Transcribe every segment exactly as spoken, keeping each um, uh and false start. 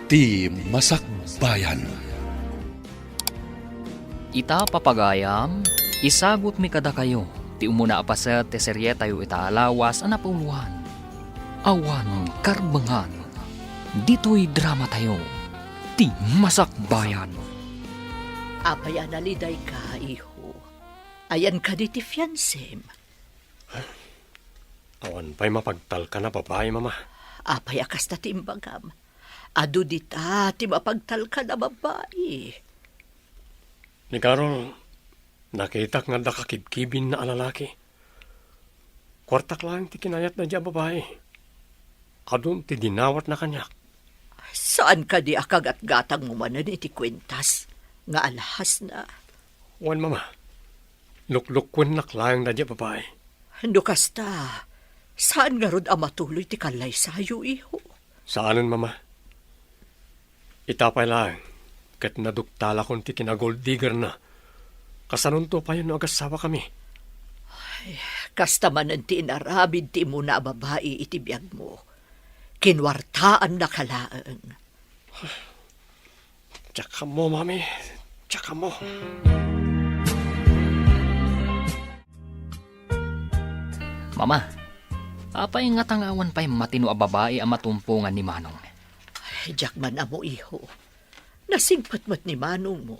Ti Masakbayan. Ita, papagayam, isagutmi kadakayo ti umuna a paset ti serietayo ita a lawas a napauluan. Awan karbengan, ditoy dramatayo, Ti Masakbayan. Apay a nalidayka, iho? Ayan kadi ti fiansem? Awan pay mapagtalkan a babai, Mama. Apay a kasta ti imbagam? Adu dita ti mapagtalkan a babai. Ni Carol, nakitak nga adda kakibkibinna a lalaki. Kuartak laeng ti kinayatna diay a babai. Adun ti dinawatna kaniak. Saan kadi a kagatgatangmo manen iti kuentas nga alhasna? Wen, Mama. Luklukkuennak laeng daydiay a babai. No kasta, saan ngarud a matuloy ti kallaysayo, iho? Saanen, Mama. Ita pay laeng, ket naduktalakon ti kinagold diggerna. Kasanonto payen no agasawakami? Ay, kasta manen ti inaramid ti umuna a babai iti biagmo. Kinuartaannaka laeng. Diak ammo, Mami. Diak ammo. Mama, apay ngata nga awan pay matino a babai a matumpongan ni Manong? Ay, diak man ammo, iho. Nasingpet met ni manongmo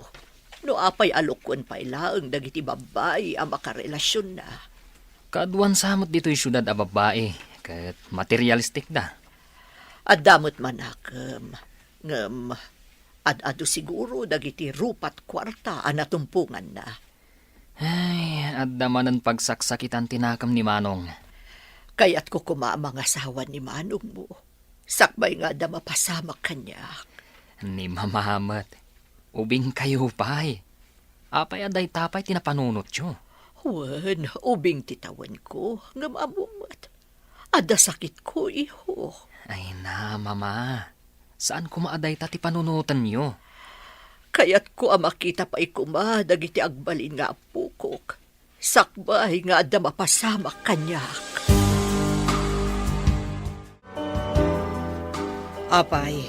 no apay a lukkuen pay laeng dagiti babbai a makarelasionna. Kaaduan sa met ditoy siudad a babbai ket materialistikda. Adda met manakem, ngem ad-adu siguro dagiti rupat kuarta a natumponganna. Ay, adda manen pagsaksakitan ti nakem ni Manong. Kayatko koma a mangasawa ni manongmo, sakbay nga adda mapasamak kaniak. Ni Mama met, ubingkayo pay. Apay a dayta pay ti napanunotyo? Wen, ubing ti tawenko, ngem ammom met. Adda sakitko, iho. Ay na, Mama. Saan koma a dayta ti panunotenyo? Kayatko a makita pay koma dagiti agbalin nga appokok, sakbay nga adda mapasamak kaniak. Apay,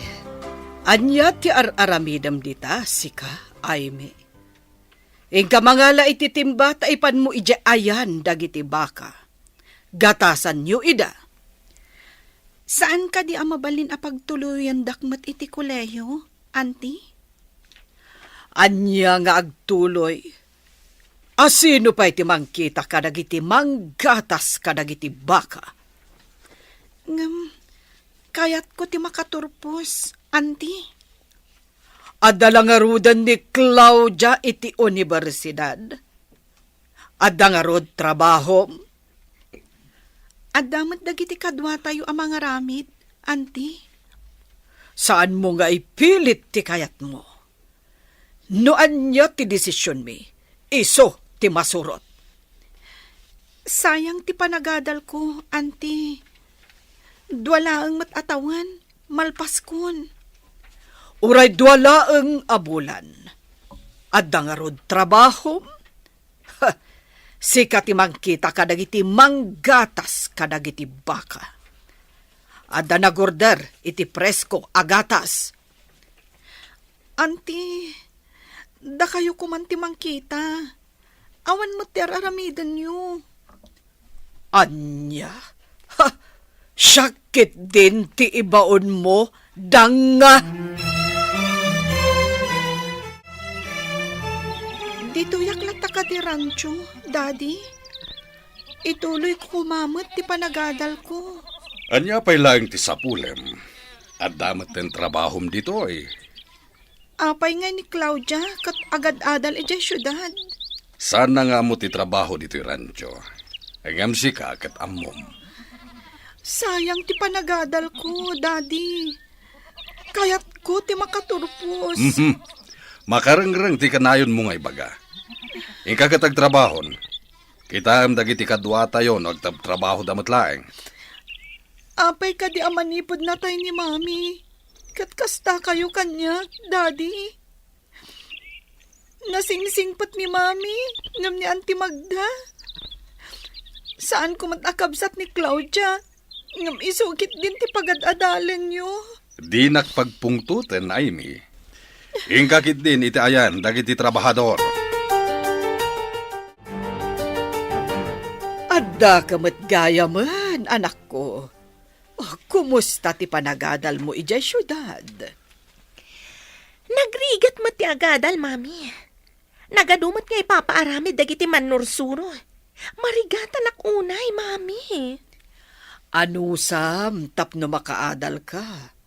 ania ti ar-aramidem dita, sika, Aimee? Inka mangala iti timba ta ipanmo idiay ayan dagiti baka. Gatasanyo ida. Saan kadi a mabalin a pagtuloyandak met iti kolehiyo, Auntie? Ania nga agtuloy? A sino pay ti mangkita kadagiti manggatas kadagiti baka? Ngem, kayatko ti makaturpos, Auntie. Adda la ngaruden ni Claudia iti universidad? Adda ngarud trabahom? Adda met dagiti kaduatayo a mangaramid, Auntie. Saanmo nga ipilit ti kayatmo. No ania ti desisionmi, isu ti masurot. Sayang ti panagadalko, Auntie. Dua laeng met a tawen, malpaskon. Uray dua laeng a bulan. Adda ngarud trabahom? Ha, sika ti mangkita kadagiti manggatas kadagiti baka. Adda nagorder iti presko a gatas. Auntie, dakayo koman ti mangkita. Awan met ti ar-aramidenyo. Ania? Ha! Siak ketdin ti ibaonmo, danga! Ditoyak latta kadi rancho, Daddy. Ituloyko koma met ti panagadalko. Ania pay laeng ti sapulem? Adda metten trabahom ditoy. Apay ngay ni Claudia ket agad-adal idiay siudad? Saanna nga ammo ti trabaho ditoy rancho. Ngem sika ket ammom. Sayang ti panagadalko, Daddy. Kayatko ti makaturpos. Mhm. Makarengreng ti kanayonmo nga ibaga. Inka ket agtrabahon. Kitaem dagiti kaduatayo no agtrabtrabahoda met laeng. Apay kadi a manipud natay ni Mami? Ket kastakayo kaniak, Daddy? Nasingsingpet ni Mami ngem ni Auntie Magda. Saanko met a kabsat ni Claudia ngem isu ketdin ti pagad-adalenyo. Dinak pagpungtoten, Amy. Inka ketdin iti ayan dagiti trabahador. Addaka met gayamen, anakko. Oh, kumusta ti panagadalmo idiay siudad? Nagrigat met ti agadal, Mami. Nagadu met nga ipapaaramid dagiti mannursuro. Marigatanak unay, Mami. Anusam tapno makaadalka?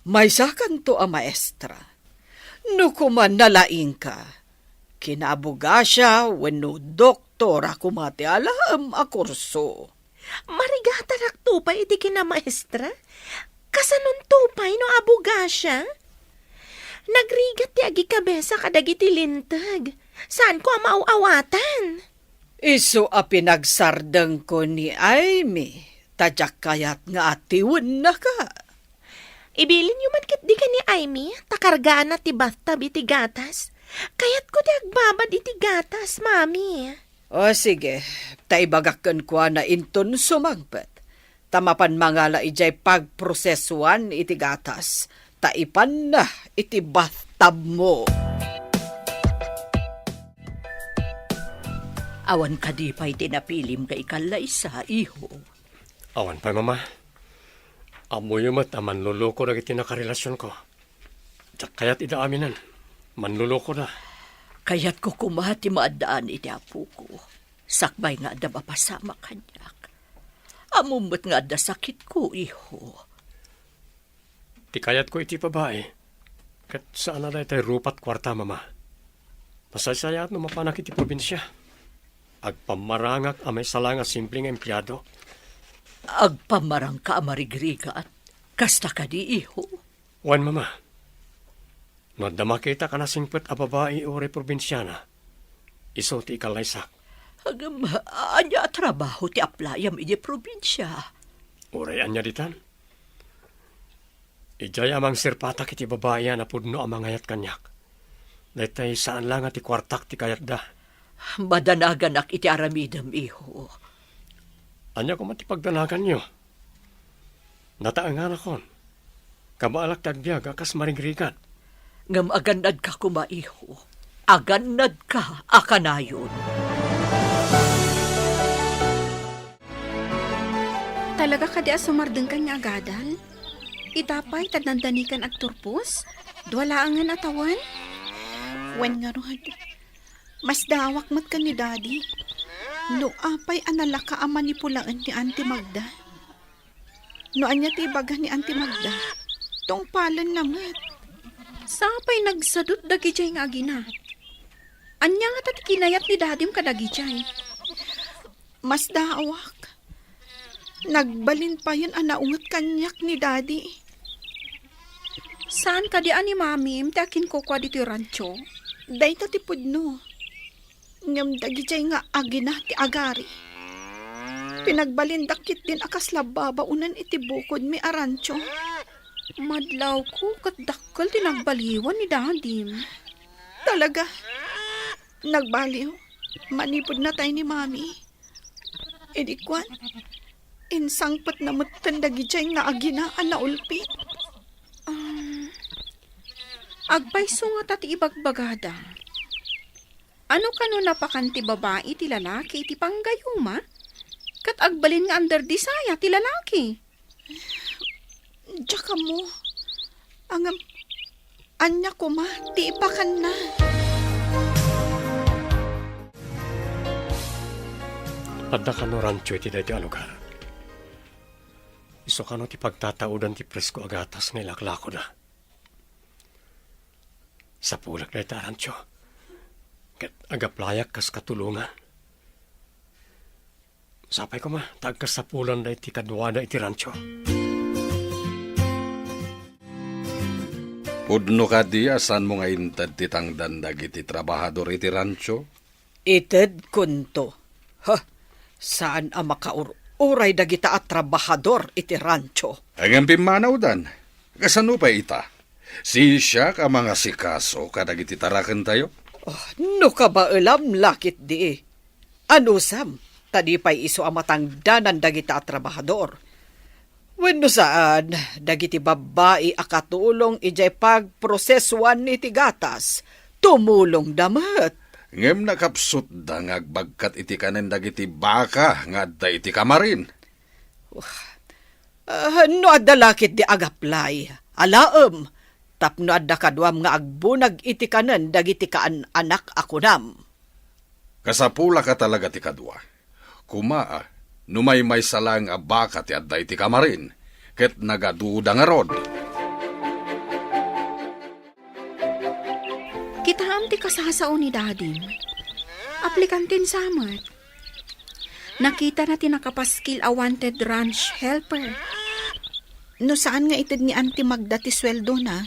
Maysakanto a maestra. No koma nalaingka, kinaabogasia wenno doktora koma ti alaem a kurso. Marigatarakto pay iti kinamaestra? Kasanonto pay no abogasia? Nagrigat ti agikabesa kadagiti linteg. Saanko a maaw-awatan. Isu a pinagsardengko ni Amy, ta diak kayat nga atiwennaka. Ibilinyo man ketdi ken ni Amy, ta kargaanna ti bathtub iti gatas. Kayatko ti agbabad iti gatas, Mami. O, sige, ta ibagak kenkuana inton sumangpet. Ta mapan mangala idiay pagprosesuan iti gatas, ta ipanna iti bathtubmo. Awan kadi pay ti napilim nga ikallaysa, iho? Awan pay, Mama. Ammoyo met a manloloko dagiti nakarelasionko. Diak kayat ida aminen. Manlolokoda. Kayatko koma ti maaddaan iti apoko. Sakbay nga adda mapasamak kaniak. Ammom met nga adda sakitko, iho. Ti kayatko iti babai, ket saan a daytay rupat kuarta, Mama. Masaysayaat no mapanak iti probinsia. Agpammarangak a maisala nga simple nga empleado. Agpammarangka a marigrigat? Kasta kadi, iho? Wen, Mama. No adda makitak a nasingpet a babai uray probinsiana, isu ti ikallaysak. Ngem, ania a trabaho ti aplayam idiay probinsia? Uray ania ditan? Idiay a mangserpatak iti babai a napudno a mangayat kaniak. Daytay saan la nga ti kuartak ti kayatda. Madanaganak iti aramidem, iho. Ania koma ti pagdanaganyo? Nataenganakon. Kabaelak ti agbiag a kas marigrigat. Ngem agannadka koma, iho. Agannadka a kanayon. Talaga kadi a sumardengkan nga agadal? Ita pay, ta dandanikan agturpos? Dua laengen a tawen? Wen ngarud, masdaawak met ken ni Daddy. No apay a nalaka a manipulaen ni Auntie Magda? No ania ti ibaga ni Auntie Magda, tungpalenna met. Sapay nagsadut dagidiay nga agina. Ania ngata ti kinayat ni Dadim kadagidiay? Masdaawak. Nagbalin payen a naunget kaniak ni Daddy. Saan kadi a ni Mamim ti akinkukua ditoy rancho? Dayta ti pudno. Ngem dagidiay nga agina ti agari. Pinagbalindak ketdin a kas labbabaonen iti bukodmi a rancho. Madlawko ket dakkel ti nagbaliwan ni Dadim. Talaga, nagbaliw. Manipud natay ni Mami. Idi kuan, insangpetna metten dagidiay nga agina a naulpit. Um, agpayso ngata ti ibagbagada. Ano kano napakan ti babai ti lalaki iti panggayuma? Ket agbalin nga under desire ti lalaki. Diak ammo. Ngem, ania koma ti ipakanna? Adda kano rancho iti daytoy a lugar. Isu kano ti pagtataudan ti presko a gatas nga ilaklakoda. Sapulek dayta a rancho. Ket agaplayak kas katulongan. Sapay koma, ta agkasapulanda iti kaduada iti rancho. Pudno kadi a saanmo nga inted ti tangdan dagiti trabahador iti rancho? Itedkonto. Ha, saan a makaur-uray dagita a trabahador iti rancho. Ngem pimmanawdan. Kasano pay ita? Siak a mangasikaso kadagiti tarakentayo? Oh, no kabaelam la ketdi. Anusam, ta di pay isu a matangdanan dagita a trabahador. Wenno saan, dagiti babbai a katulong idiay pagprosesuan iti gatas, tumulongda met. Ngem nakapsutda nga agbagkat iti kanen dagiti baka nga adda iti kamarin. Ah, no adda la ketdi agaplay, alaem, tapno adda kaduam nga agbunag iti kanen dagiti kaan-anak a kunam. Kasapulaka talaga ti kadua. Koma, no maymaysa laeng a baka ti adda iti kamarin, ket nagaduda ngarud. Kitaem ti kasasao ni Dadim. Aplikanten sa met. Nakitana ti nakapaskil a wanted ranch helper. No saan nga ited ni Auntie Magda ti sueldona,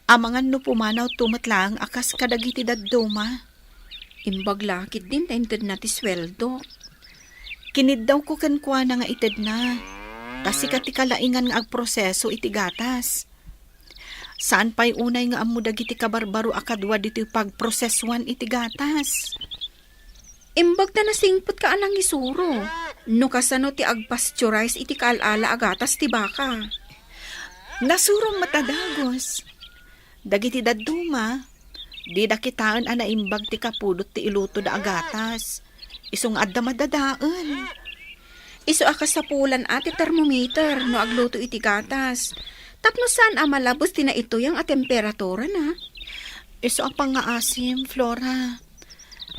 amangan no pumanaw to met laeng a kas kadagiti dadduma. Imbag la ketdin ta intedna ti sueldo. Kiniddawko kenkuana nga itedna, ta sika ti kalaingan nga agproseso iti gatas. Saan pay unay nga ammo dagiti kabarbaro a kadua ditoy pagprosesuan iti gatas. Imbag ta nasingpetka a nangisuro no kasano ti agpasteurize iti kaal-ala a gatas ti baka. Nasurom met a dagus. Dagiti dadduma, dida kitaen a naimbag ti kapudot ti ilutoda a gatas. Isu nga adda madadael. Isu a kasapulan a ti termometer no agluto iti gatas. Tapno saan a malabos ti naituyang a temperaturana. Isu a pangngaasim, Flora.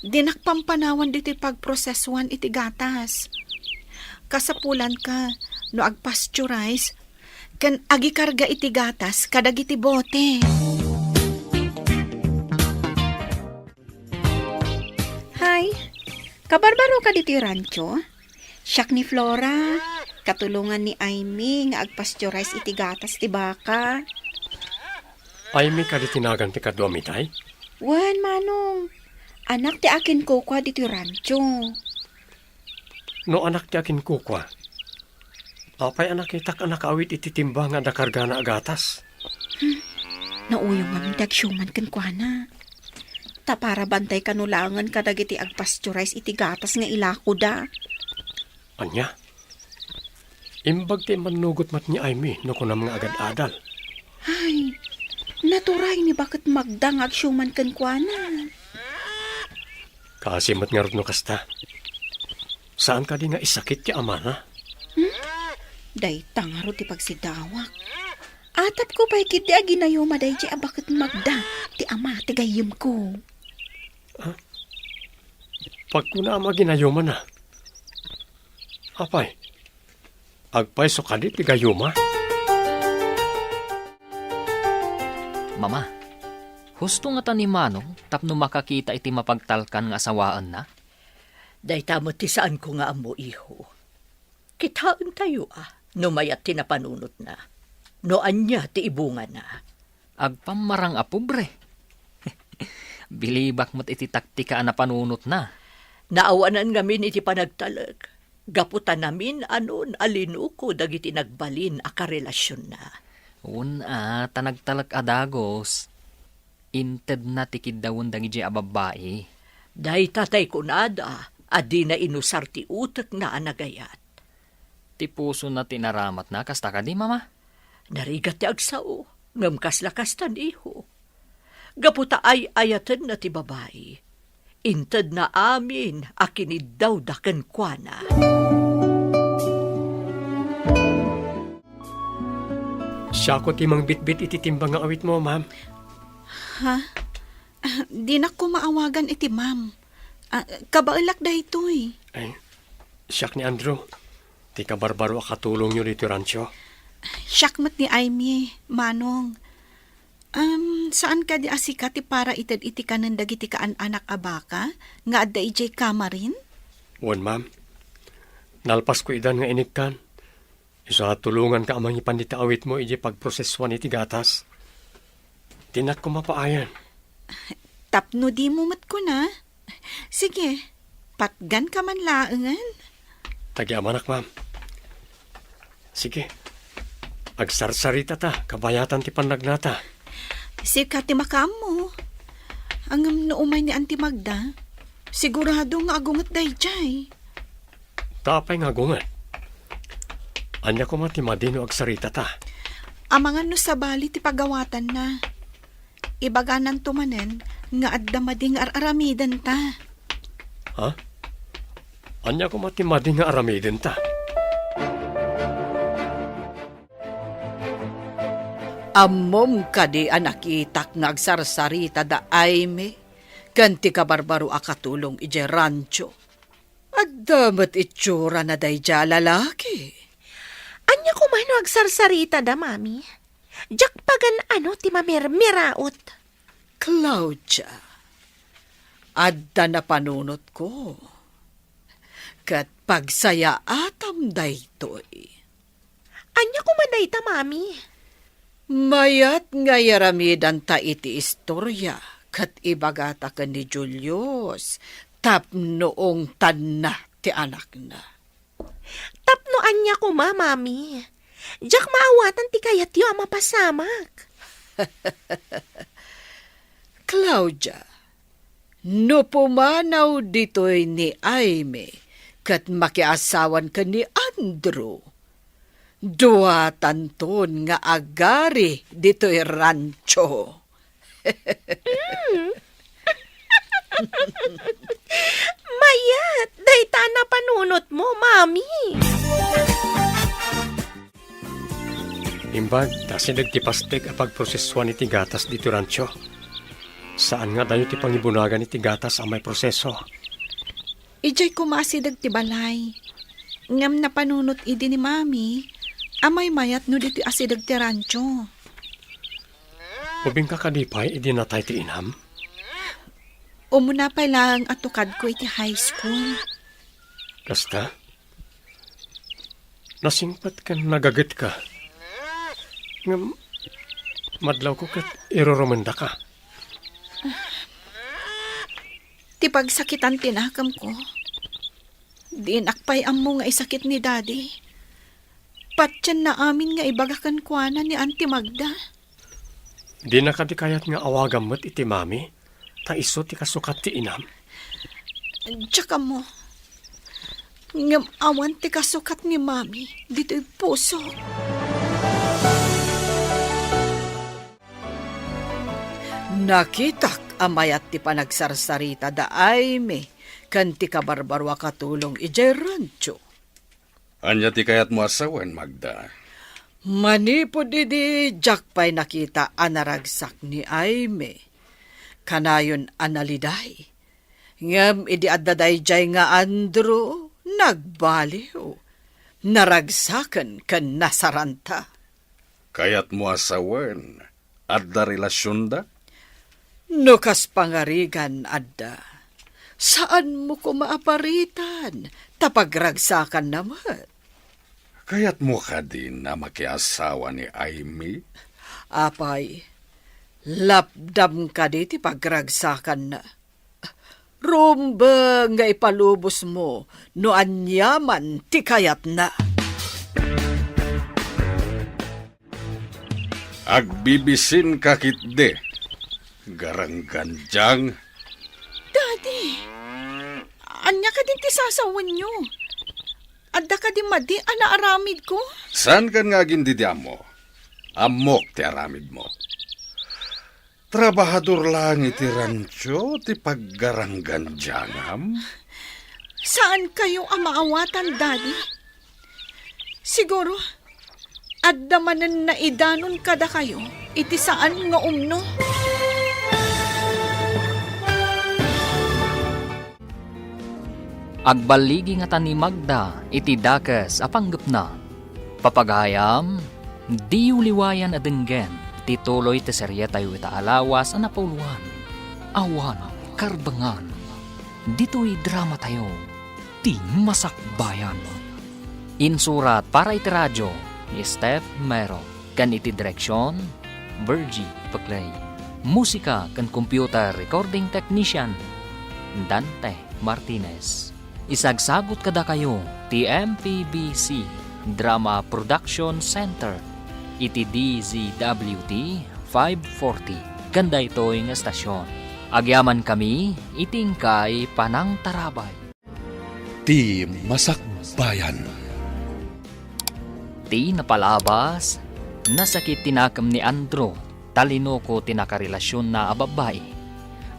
Dinak pampanawan ditoy pagprosesuan iti gatas. Kasapulanka no agpasteurize ken agikarga iti gatas kadagiti bote. Hay, kabarbaroka ditoy rancho? Siak ni Flora, katulongan ni Aimee nga agpasteurize iti gatas ti baka. Aimee kadi ti nagan ti kaduam itay? Wen, Manong. Anak ti akinkukua ditoy rancho. No anak ti akinkukua, apay a nakitak a nakaawit iti timba nga adda kargana a gatas? Hmm. Nauyong ngamin ti agsiuman kenkuana. Ta para bantay kano laengen kadagiti agpasteurize iti gatas nga ilakoda. Ania? Imbag ti immannugot met ni Aimee no kunam nga agad-adal. Ay, naturay ni baket Magda nga agsiuman kenkuana. Kaasi met ngarud no kasta. Saan kadi nga isakit ti amana? Hmm? Dayta ngarud ti pagsidawak. Atapko pay ketdi a ginayuma daydiay a baket Magda ti ama ti gayyemko. Ah? Pagkunam a ginayumana. Apay, agpayso kadi ti gayuma? Mama, husto ngata ni Manong tapno makakita iti mapagtalkan nga asawaenna? Dayta met ti saanko nga ammo, iho. Kitaentayo a no mayat ti napanunotna, no ania ti ibungana. Agpammarang a pobre. Bilibak met iti taktika a napanunotna. Naawanan ngamin iti panagtalek, gapu ta namin-anon a linuko dagiti nagbalin a karelasionna. Wen a, ta nagtalek a dagus. Intedna ti kiddawen dagidiay a babbai. Dayta tay kunada a dina inusar ti utekna a nagayat. Ti pusona ti inaramatna, kasta kadi, Mama? Narigat ti agsao, ngem kasla kasta, iho. Gapu ta ay-ayatenna ti babai, intedna amin a kiniddawda kenkuana. Siako ti mangbitbit iti timba nga awitmo, ma'am. Ha? Ah, dinak koma awagan iti ma'am. Ah, kabaelak daytoy. Ay, siak ni Andrew, ti kabarbaro a katulongyo ditoy rancho. Siak met ni Aimee, Manong. Um, saan kadi a sika ti para ited iti kanen dagiti kaan-anak a baka nga adda idiay kamarin? Wen, ma'am. Nalpasko idan nga inikkan. Isu a tulonganka a mangipan dita awitmo idiay pagprosesuan iti gatas. Dinak koma paayan. Tapno dimo met kuna. Sige, patganka man laengen. Tagiamanak, ma'am. Sige. Agsarsaritata, kabayatan ti pannagnata. Sika ti makaammo. Ngem no umay ni Auntie Magda, sigurado nga agunget daydiay. Ta apay nga agunget? Ania koma ti madi no agsaritata? Amangan no sabali ti pagawatanna. Ibagananto manen nga adda madi nga ar-aramidenta. Ha? Ania koma ti madi nga aramidenta? Ammom kadi a nakitak nga agsarsarita da Aimee ken ti kabarbaro a katulong idiay rancho? Adda met itsurana daydiay a lalaki. Ania koma no agsarsarita da, Mami? Diak pagan-ano ti mamirmiraot. Claudia, adda napanunotko. Ket pagsayaatam daytoy. Ania koma dayta, Mami? Mayat nga iyaramidanta iti istoria ket ibagata ken ni Julius tapno ungtanna ti anakna. Tapno ania koma, Mami? Diak maawatan ti kayatyo a mapasamak. Claudia, no pumanaw ditoy ni Aimee ket makiasawan ken ni Andrew, duatanton nga agari ditoy rancho. Mm. Mayat, dayta a napanunotmo, Mami. Imbag, ta asideg ti pastek a pagprosesuan iti gatas ditoy rancho. Saan nga adayo ti pangibunagan iti gatas a maiproseso. Idiay koma asideg ti balay. Ngem napanunot idi ni Mami a maymayat no ditoy asideg ti rancho. Ubingka kadi pay idi natay ti inam? Umuna pay laeng a tukadko iti high school. Kasta? Nasingpet ken nagagetka. Ngem madlawko ket irurumendaka. Ti pagsakitan ti nakemko. Dinak pay ammo nga isakit ni Daddy. Patienna amin nga ibaga kenkuana ni Auntie Magda. Dina kadi kayat nga awagam met iti Mami, ta isu ti kasukat ti inam? Diak ammo. Ngem awan ti kasukat ni Mami ditoy pusok. Nakitak a mayat ti panagsarsarita da Aimee ken ti kabarbaro a katulong idiay rancho. Ania ti kayatmo a sawen, Magda? Manipud idi diak pay nakita a naragsak ni Aimee, kanayon a naliday. Ngem idi adda daydiay nga Andrew, nagbaliw. Naragsaken ken nasaranta. Kayatmo a sawen, adda relasionda? No kas pangarigan, adda. Saanmo koma a paritan, ta pagragsakanna met. Kayatmo kadin a makiasawa ni Aimee? Apay, lapdam kadi ti pagragsakanna? Rumbeng nga ipalubosmo no aniaman ti kayatna. Agbibisinka ketdi, garanggandiang. Daddy, ania kadin ti sasawenyo? Adda kadi madi a naaramidko? Saankan nga agindidi ammo. Ammok ti aramidmo. Trabahador laeng iti rancho ti paggaranggandiangam? Saankayo a maawatan, Daddy? Siguro, adda manen naidanon kadakayo iti saan nga umno. Agballigi ngata ni Magda iti dakes a panggepna. Papagayam, diyo liwayan a denggen ti tuloy ti seriatayo ita a lawas a napauluan, Awan Karbengan. Ditoy dramatayo, Ti Masakbayan. Insurat para iti radio ni Steph Mero. Ken iti direksion, Virgie Peclay. Musika ken computer recording technician, Dante Martinez. Isagsagut kadakayo ti M P B C Drama Production Center iti D Z W T five forty ken daytoy nga estasion. Agyamankami iti inkay panangtarabay. Ti Masakbayan. Ti napalabas, nasakit ti nakem ni Andrew, ta linuko ti nakarelasionna a babbai.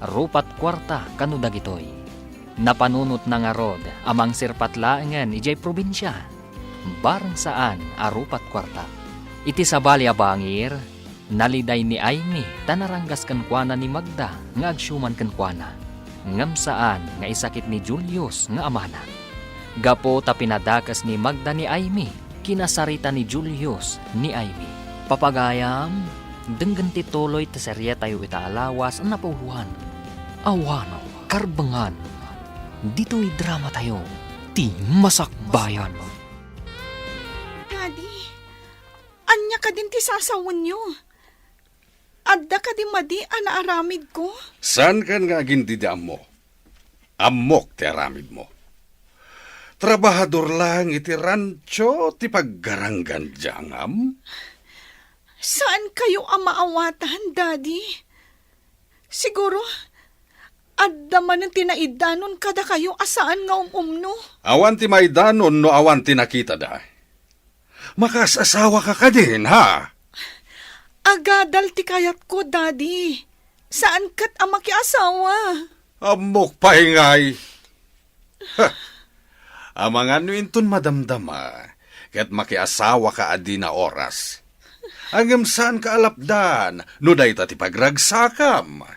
Rupat kuarta kano dagitoy. Napanunotna ngarud a mangserpat laengen idiay probinsia. Bareng saan a rupat kuarta. Iti sabali a bangir, naliday ni Aimee ta naranggas kenkuana ni Magda nga agsiuman kenkuana. Ngem saan nga isakit ni Julius nga amana. Gapu ta pinadakes ni Magda ni Aimee, kinasarita ni Julius ni Aimee. Papagayam, denggen ti tuloy ti serietayo ita a lawas a napauluan. Awan, karbengan. Ditoy dramatayo, ti Masakbayan. Daddy, ania kadin ti sasawenyo? Adda kadi madi a naaramidko? Saankan nga agindidi ammo? Ammok ti aramidmo. Trabahador laeng iti rancho ti paggaranggan diay angam? Saankayo a maawatan, Daddy? Siguro, adda manen ti naidanon kadakayo a saan nga um-umno. Awan ti maidanon no awan ti nakitada. Makaas-asawaka kadin, ha? Agadal ti kayatko, Daddy. Saan ket a makiasawa. Ammok pay ngay. Ha! Amangan no inton madamdama, ket makiasawaka a dina oras. Ngem saanka a lapdan no dayta ti pagragsakam.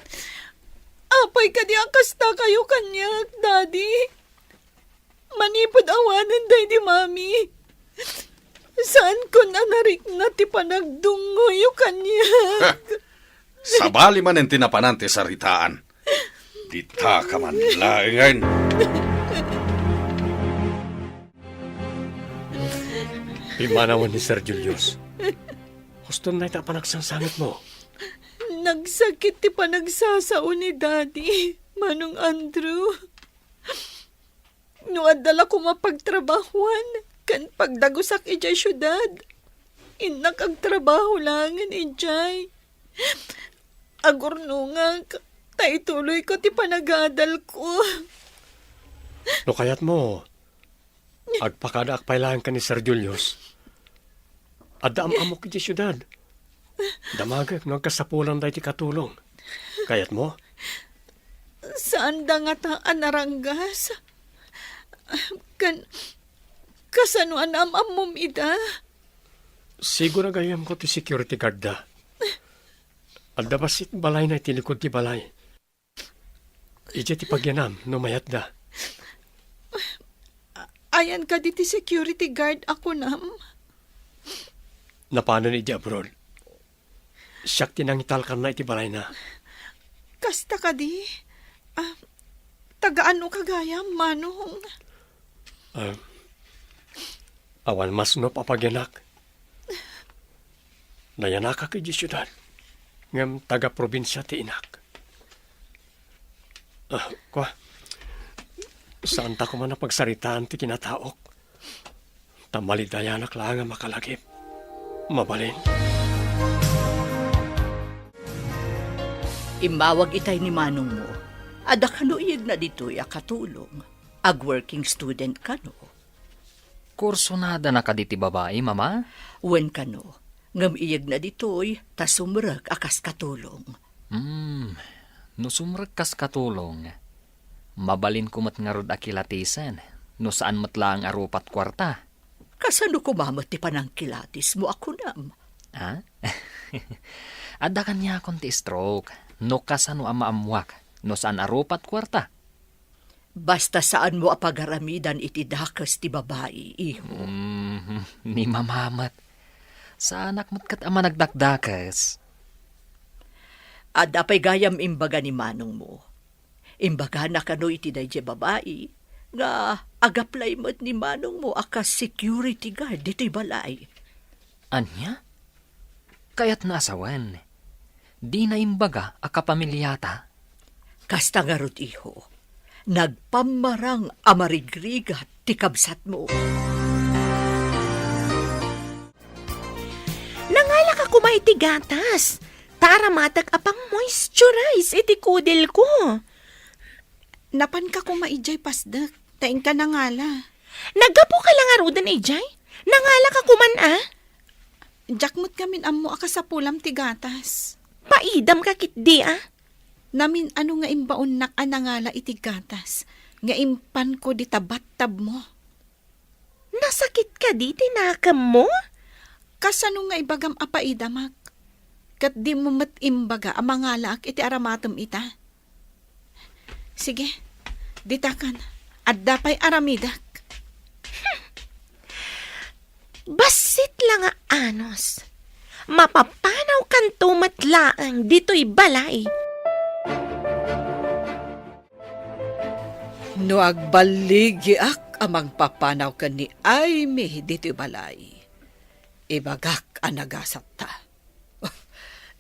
Apay kadi a kastakayo kaniak, Daddy? Manipud awanen daydi Mami, saankon a narikna ti panagdungngoyo kaniak. Sabali manen ti napanan ti saritaan. Ditaka man laengen. Pimmanawen ni Sir Julius. Huston dayta a panagsangsangitmo. Nagsakit ti panagsasao ni Daddy, Manong Andrew. No adda la koma pagtrabahoan ken pagdagusak idiay siudad, innak agtrabaho laengen idiay. Agurnongak, ta ituloyko ti panagadalko. No kayatmo, agpakadaak pay laeng ken ni Sir Julius. Adda am-ammok idiay siudad. Damagek no agkasapulan daytoy katulong. Kayatmo? Saanda ngata a naranggas? Kan, kasano a naam-ammom ida? Sigura gayyemko ti security guard da. Adda bassit balayna iti likod ti balay. Idiay ti pagyanam no mayatda. Ayan kadi ti security guard a kunam? Napanen idiay abroad. Siak ti nangitalkanna iti balayna. Kasta kadi? Ah, taga-anoka gayam, Manong? Ah, awan masnop a pagyanak. Nayanakak idiay siudad, ngem taga-probinsia ti inak. Ah, kua, saanta koma a pagsaritaan ti kinataok, ta malidayanak laeng a makalagip. Mabalin. Immawag itay ni manongmo. Adda kano iyegna ditoy a katulong. Ag-working student kano. Kursunadana kadi ti babai, Mama? Wen kano, ngem iyegna ditoy ta sumrek a kas katulong. Hmm, no sumrek kas katulong, mabalinko met ngarud a kilatisen no saan met laeng a rupat kuarta. Kasano koma met ti panangkilatismo a kunam? Ah? Adda kaniakon ti stroke no kasano a maammuak no saan a rupat kuarta. Basta saanmo a pagaramidan iti dakes ti babai, iho. Mm, ni Mama met. Saanak met ket a managdakdakes. Adda pay gayam imbaga ni manongmo. Imbagana kano iti daydiay babai nga ag-apply met ni manongmo a kas security guard ditoy balay. Ania? Kayatna a sawen, dina imbaga a kapamiliata? Kasta ngarud, iho, nagpammarang a marigrigat ti kabsatmo. Nangalaka koma iti gatas, ta aramatek a pang-moisturize iti kudilko. Napanka koma idiay pasdek, ta inka nangala. Naggapuka la ngaruden idiay? Nangalaka koman, a? Diak met ngamin ammo a kasapulam ti gatas. Paidamka ketdi, a? Namin-ano nga imbaonnak a nangala iti gatas nga impanko dita battabmo. Nasakit kadi ti nakemmo? Kasano nga ibagam a paidamak? Ket dimo met imbaga a mangalaak iti aramatem ita? Sige, ditakan. Adda pay aramidek. Bassit la nga anus. Mapapanawkanto met laeng ditoy balay. No agballigiak a mangpapanaw ken ni Aimee ditoy balay, ibagak a nagasatta.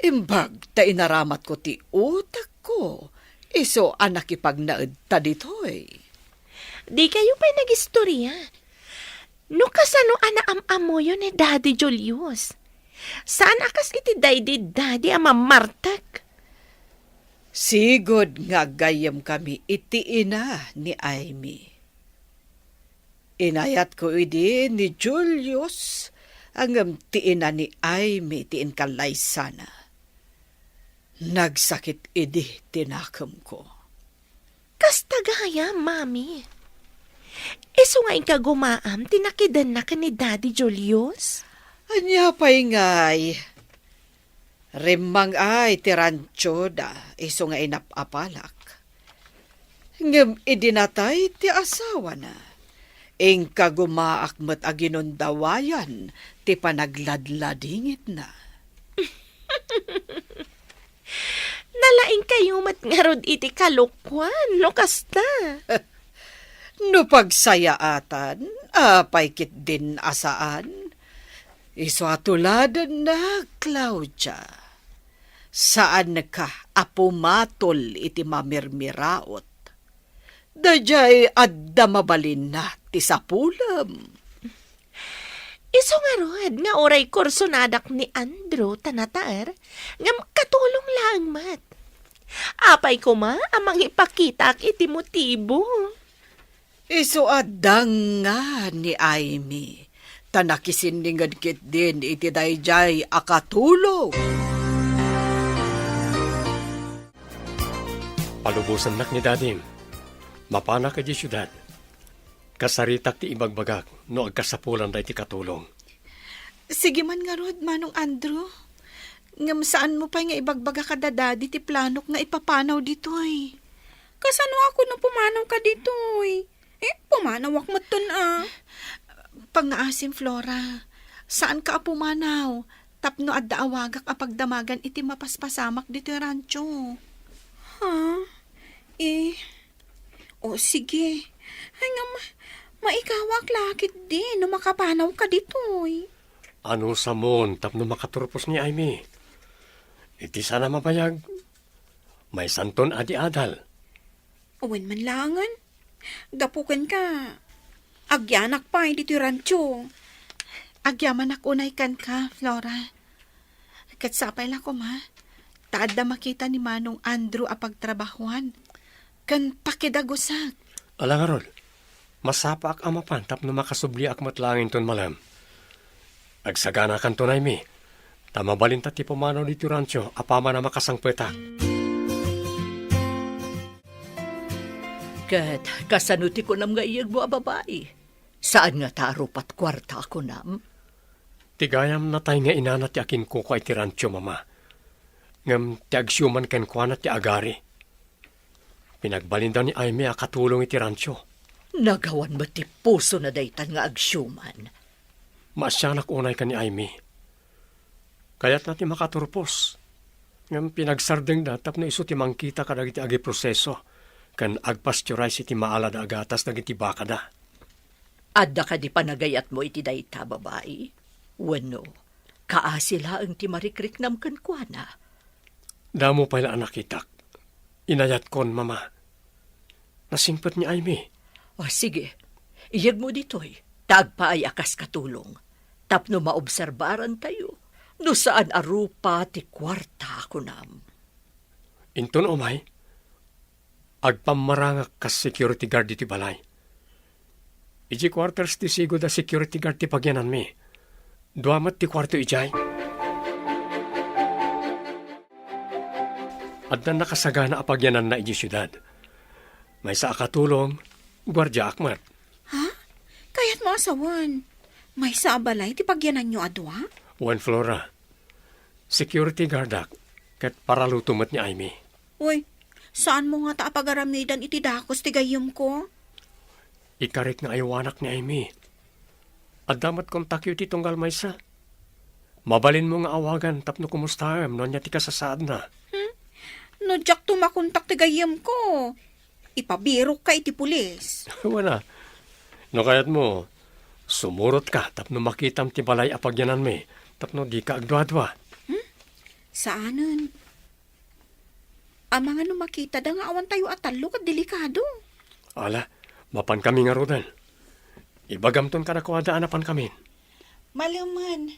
Imbag ta inaramatko ti utekko, isu a nakipagnaedta ditoy. Dikayo pay nagistoria. No kasano a naam-ammoyo ni Daddy Julius? Saan a kas iti daydi Daddy a mamartek? Sigud nga aggayyemkami iti ina ni Aimee. Inayatko idi ni Julius, ngem ti ina ni Aimee ti inkallaysana. Nagsakit idi ti nakemko. Kasta gayam, Mami. Isu nga inkagumaam ti nakidenna ken ni Daddy Julius? Ania pay ngay? Rimmang-ay ti rantioda isu nga inap-apalak. Ngem idi natay ti asawana, inkagumaak met a ginundawayan ti panagladladingitna. Nalaingkayo met ngarud iti kalokuan, no kasta. No pagsayaatan, apay ketdin a saan? Isu a tuladenna, Claudia. Saanka a pumatol iti mamirmiraot. Daydiay adda mabalinna ti sapulem. Isu ngarud nga uray kursonadak ni Andrew ta nataer, ngem katulong laeng met. Apay koma a mangipakitaak iti motibo? Isu a danga ni Aimee, ta nakisinninged ketdin iti daydiay a katulong. Palubosannak ni Dadim. Mapanak idiay siudad. Kasaritak ti ibagbagak no agkasapulan daytoy katulong. Sige man ngarud, Manong Andrew. Ngem saanmo pay nga ibagbaga kada Daddy ti planok nga ipapanaw ditoy? Kasano a kuno pumanawka ditoy? Eh, pumanawak metten a. Pangngaasim, Flora. Saanka a pumanaw tapno adda awagak a pagdamagan iti mapaspasamak ditoy rancho. Ha? Eh, o sige. Ay, nga ma-, maikawak la ketdi no makapanawka ditoy. Anusamon tapno makaturpos ni Aimee? Iti saan a mabayag, maysanton adi-adal. Wen man laengen. Gapu kenka, agyanak pay ditoy rancho. Agyamanak unay kenka, Flora. Ket sapay la koma, ta adda makita ni Manong Andrew a pagtrabahuan ken pakidagusak. Ala ngarud, masapaak a mapan tapno makasubliak met laeng inton malem. Agsaganakanto, Aimee, ta mabalinta ti pumanaw ditoy rancho apaman a makasangpetak. Ket kasano ti kunam nga iyegmo a babai? Saan ngata a rupat kuarta a kunam? Ti gayam natay nga inana ti akinkukua iti rancho, Mama. Ngem ti agsiuman kenkuana ti agari. Pinagbalinda ni Aimee a katulong iti rancho. Nagawan met ti pusona daytan nga agsiuman. Maasianak unay ken ni Aimee. Kayatna ti makaturpos. Ngem pinagsardengda tapno isu ti mangkita kadagiti agiproseso ken agpasteurize iti maalada a gatas dagiti bakada. Adda kadi panagayatmo iti dayta, babai? Wenno, kaasi laeng ti marikriknam kenkuana? Damo pay la a nakitak. Inayatkon, Mama. Nasingpet ni Aimee. O, sige. Iyegmo ditoy, ta agpaay a kas katulong. Tapno maobserbarantayo, no saan a rupa ti kuarta a kunam. Inton umay, agpammarangak kas security guard iti balay. Idiay quarters ti sigud a security guard ti pagyananmi. Dua met ti kuarto idiay. Adda nakasagana a pagyananna idiay siudad. Maysa a katulong, guardiaak met. Ha? Kayatmo a sawen, maysa a balay ti pagyananyo a dua? Wen, Flora. Security guardak, ket paraluto met ni Aimee. Uy, saanmo ngata a pagaramidan iti dakes ti gayyemko? Ikarik nga aywanak ni Aimee. Adda met kontakyo iti tunggal maysa. Mabalinmo nga awagan tapno kumustaem no ania ti kasasaadna. Hmm? No diakto makontak ti gayyemko, ipabirokka iti pulis. Wen a. No kayatmo, sumurotka tapno makitam ti balay a pagyananmi, tapno dika agduadua. Hmm? Saanen. Amangan no makitada nga awantayo a tallo ket delikado. Ala, mapankami ngaruden. Ibagamton kadakuada a napankamin. Malemen,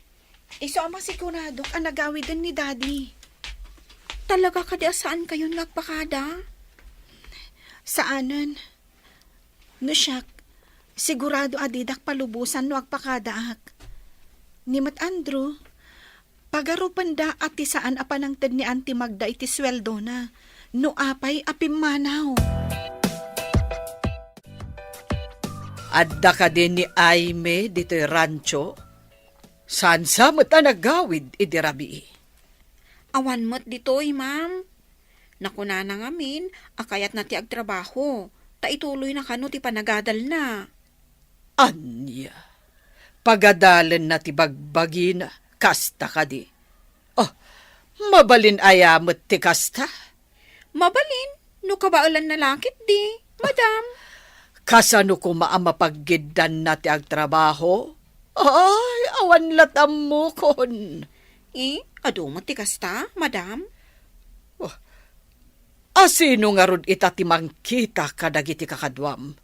isu a masiguradok a nagawiden ni Daddy. Talaga kadi a saankayon nga agpakada? Saanen. No siak, sigurado a didak palubosan no agpakadaak. Ni met Andrew, pagarupenda a ti saan a panangted ni Auntie Magda iti sueldona, no apay a pimmanaw. Adda kadi ni Aimee ditoy rancho? Saan sa met a nagawid idi rabii? Awan met ditoy, ma'am. Nakunana ngamin a kayatna ti agtrabaho, ta ituloyna kano ti panagadalna. Ania? Pagadalenna ti bagbagina, kasta kadi? Oh, mabalin aya met ti kasta? Mabalin, no kabaelanna la ketdi, madam. Kasano koma a mapaggiddanna ti agtrabaho? Ay, awan la't ammokon. Eh, adu met ti kasta, madam? Oh, asino ngarud ita ti mangkita kadagiti kakaduam?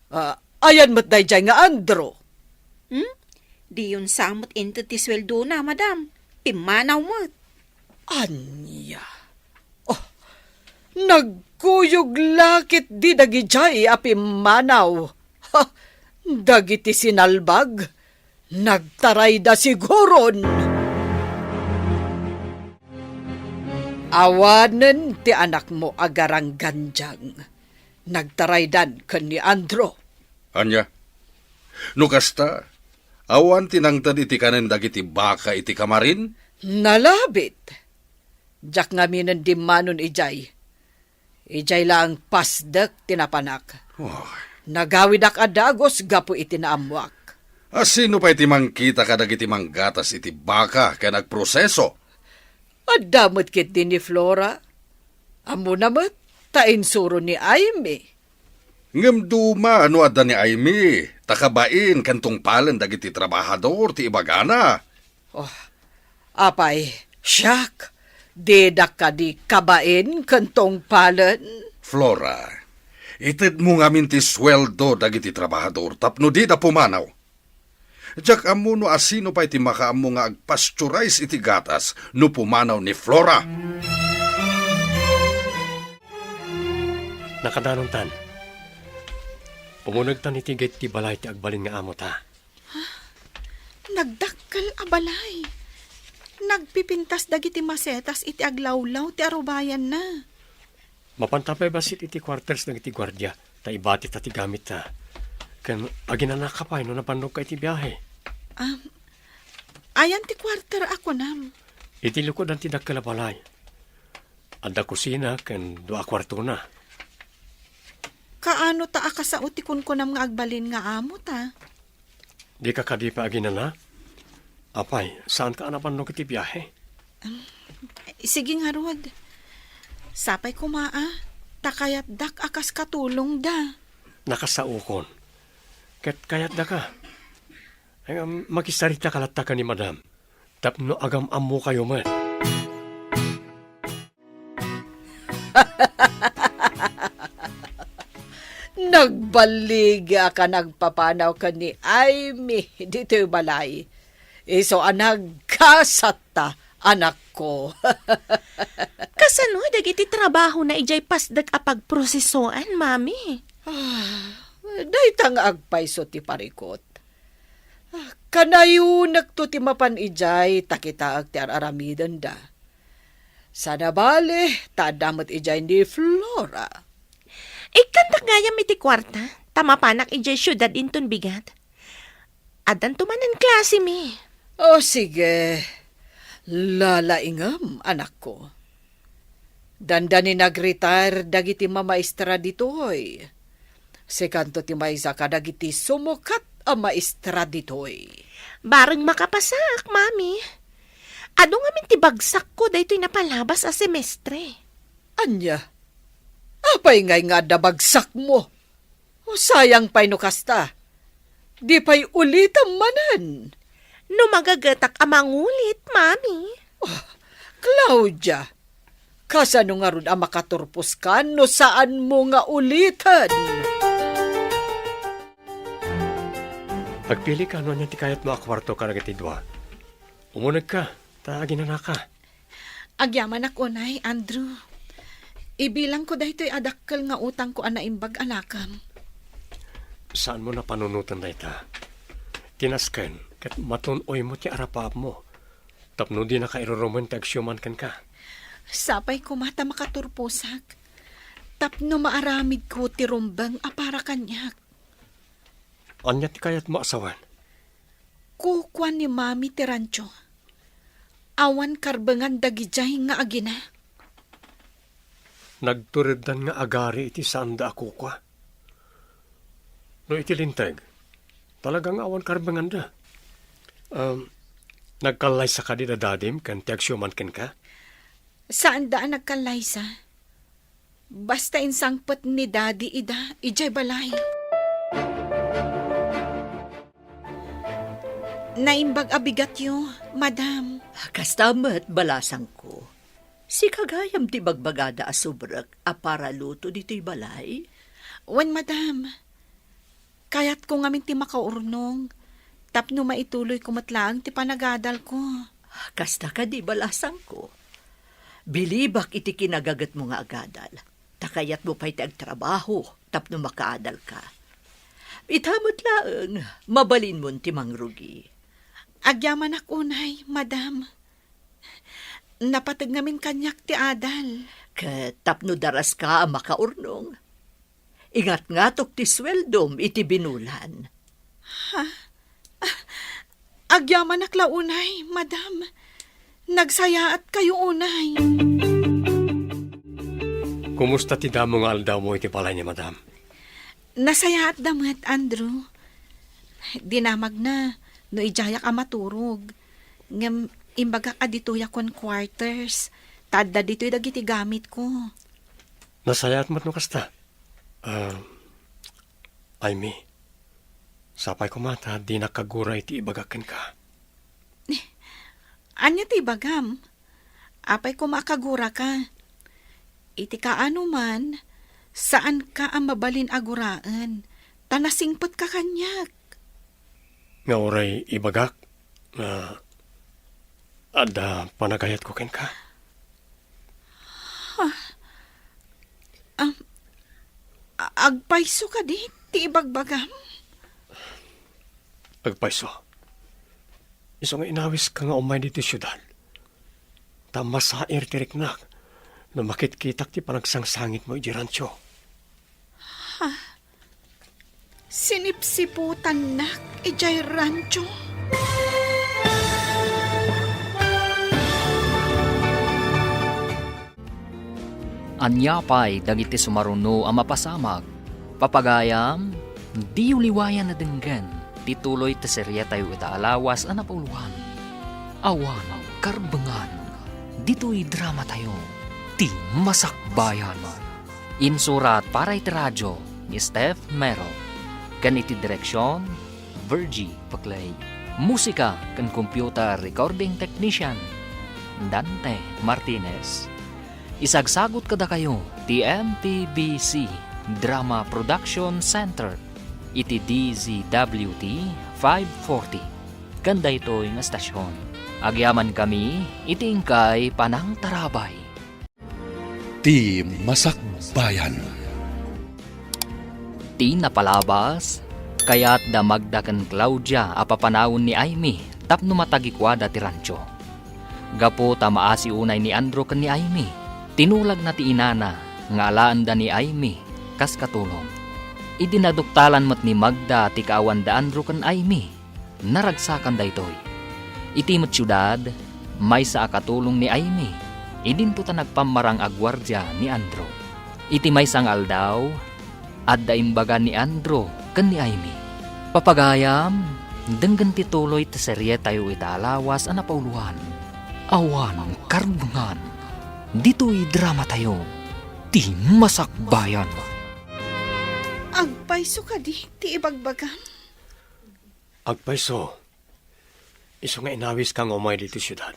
Ah, ayan met daydiay nga Andrew. Hmm? Diyon sa met inted ti sueldona, madam. Pimmanaw met. Ania? Oh, nagkuyog la ketdi dagidiay a pimmanaw. Ha, dagiti sinalbag, nagtarayda siguron. Awanen ti anakmo a garanggandiang. Nagtaraydan ken ni Andrew. Ania? No kasta, awan ti nangted iti kanen dagiti baka iti kamarin? Nalabit. Diak ngaminen dimmanon idiay. Idiay laeng pasdek ti napanak. Oh. Nagawidak a dagus gapu iti naammoak. Asino pay ti mangkita kadagiti manggatas iti baka ken agproseso? Adda met ketdi ni Flora. Ammona met, ta insuro ni Aimee. Ngem duma no adda ni Aimee, ta kabain ken tungpalen dagiti trabahador ti ibagana. Oh, apay, siak, didak kadi kabain ken tungpalen? Flora, itedmo ngamin ti sueldo dagiti trabahador tapno dida pumanaw. Diak ammo no asino pay ti makaammo nga agpasteurize iti gatas no pumanaw ni Flora. Nakadanontan. Umunegtan iti gate ti balay ti agbalin nga amota. Nagdakkel a balay. Nagpipintas dagiti masetas iti aglawlaw ti arubayanna. Mapanta pay bassit iti quarters dagiti guardia, ta ibatita ti gamitta. Ken aginanaka pay no nabannogka iti biahe. Um, ayan ti quarter a kunam? Iti lukodan ti dakkel a balay. Adda kusina ken dua a kuartona. Kaano ta a kasao ti kunkunam nga agbalin nga amota? Dika kadi pay aginana? Apay, saanka a nabannog iti biahe? Sige ngarud. Sapay koma a, ta kayatdak a kas katulongda. Nakasaokon. Ket kayatdaka. Ay, um, makisarita ka latta ken ni Madam. Tapno agam-ammokayo met. Nagbaligi a ka nagpapanaw ken ni Aimee ditoy balay. Isu a nagkasatta, anakko. Kasano dagiti trabahona idiay pasdek a pagprosesoan, Mami? Ah, Dayta nga agpayso ti parikut. Kanayonekto ti mapan idiay ta kitaek ti ar-aramidenda. Saan a bale, ta adda met idiay ni Flora. Ikkantak gayam iti kuarta, ta mapanak idiay siudad inton bigat. Addanto manen klasemi. O, sige. Lalaingem, anakko. Dandani nag-retire dagiti mamaestra ditoy. Sikanto ti maysa kadagiti sumukat a maestra ditoy. Bareng makapasaak, Mami. Adu ngamin ti bagsakko daytoy napalabas a semestre. Ania? Apay ngay nga adda bagsakmo? O, sayang pay no kasta. Di pay ulitem manen. No magagetak a mangulit, Mami. Oh, Claudia, kasano ngarud a makaturposka no saanmo nga uliten? Agpilika no ania ti kayatmo a kuarto kadagiti dua. Umunegka, ta aginanaka. Agyamanak unay, Andrew. Ibilangko daytoy a dakkel nga utangko a naimbag a nakam. Saanmo napanunoten dayta. Ti nasken, ket matun-oymo ti arapaapmo. Tapno dinaka irurumen ti agsiuman kenka. Sapay koma ta makaturposak. Tapno maaramidko ti rumbeng a para kaniak. Ania ti kayatmo a sawen? Kukua ni Mami ti rancho. Awan karbengan dagidiay nga agina. Nagtureddan nga agari iti saanda a kukua. No iti linteg, talaga nga awan karbenganda. Um, nagkallaysa kadi da dadim ken ti agsiuman kenka? Saanda a nagkallaysa. Basta insangpet ni Daddy ida idiay balay. Naimbag a bigatyo, Madam. Kasta met, balasangko. Sika gayam ti bagbagada a subrek a para luto ditoy balay? Wen, Madam. Kayatko ngamin ti makaurnong, tapno maituloyko met laeng ti panagadalko. Kasta kadi, balasangko? Bilibak iti kinagagetmo nga agadal, ta kayatmo pay ti agtrabaho tapno makaadalka. Ita met laeng, mabalinmon ti mangrugi. Agyamanak unay, Madam. Napateg ngamin kaniak ti adal. Ket tapno daraska a makaurnong, ingatngatok ti sueldom iti binulan. Ha? Ah, agyamanak la unay, Madam. Nagsayaatkayo unay. Kumusta ti damo nga aldawmo iti balay ni Madam? Nasayaatda met, Andrew. Dinamagna no idiayak a maturog. Ngem imbagak a ditoyak ken quarters. Ta adda ditoy dagiti gamitko. Nasayaat met no kasta. Ah, Amy, sapay koma ta dinak kagura iti ibagak kenka. Ania ti ibagam? Apay koma a kaguraka? Iti kaano man, saanka a mabalin a guraen, ta nasingpetka kaniak. Nga uray ibagak nga adda panagayatko kenka? Ha? Am, a-, agpayso kadi ti ibagbagam? Agpayso. Isu nga inawiska nga umay ditoy siudad. Ta masair ti riknak no makitkitak ti panagsangsangitmo idiay rancho. Ha? Sinipsiputannak idiay rancho? Ania pay dagiti sumaruno a mapasamak? Papagayam, diyo liwayan a denggen ti tuloy ti seriatayo ita a lawas a napauluan. Awan karbengan ditoy dramatayo, ti Masakbayan. Insurat para iti radio ni Steph Mero, ken iti direksion, Virgie Paclay. Musika ken computer recording technician, Dante Martinez. Isagsagut kadakayo ti M P B C Drama Production Center iti D Z W T five forty. Ken daytoy nga estasion, agyamankami iti inkay panangtarabay. Ti Masakbayan. Ti napalabas, kayatda Magda ken Claudia a papanawen ni Aimee tapno matagikuada ti rancho. Gapu ta maasi unay ni Andrew ken ni Aimee, tinulagna ti inana nga alaenda ni Aimee kas katulong. Idi naduktalan met ni Magda ti kaawan da Andrew ken Aimee, naragsakan daytoy. Iti met siudad, maysa a katulong ni Aimee, idinto ta nagpammarang a guardia ni Andrew. Iti maysa nga aldaw, adda imbaga ni Andrew ken ni Aimee. Papagayam, denggen ti tuloy ti serietayo ita a lawas a napauloan. Awan karbengan. Ditoy dramatayo, ti Masakbayan. Agpayso kadi ti ibagbagam? Agpayso, isu nga inawiska nga umay ditoy siudad.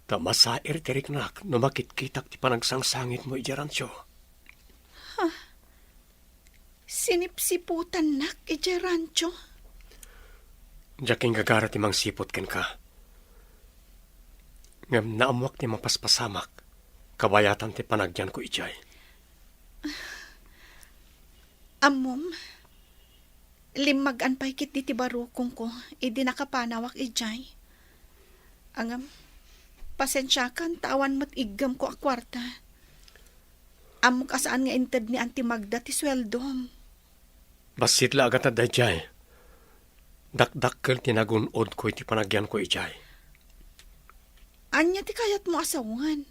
Ta masair ti riknak no makitkitak ti panagsangsangitmo idiay rancho. Ha? Sinipsiputannak idiay rancho? Diak inggagara ti mangsiput kenka. Ngem naammoak ti mapaspasamak, kabayatan ti panagyanko idiay. Ammom, limmagan pay ketdi ti barukongko idi nakapanawak idiay. Ngem, pasensiakan ta awan met iggemko a kuarta. Ammok a saan nga inted ni Auntie Magda ti sueldom. Bassit la a gatad daydiay. Dakdakkel ti nagun-odko iti panagyanko idiay. Ania ti kayatmo a sawen?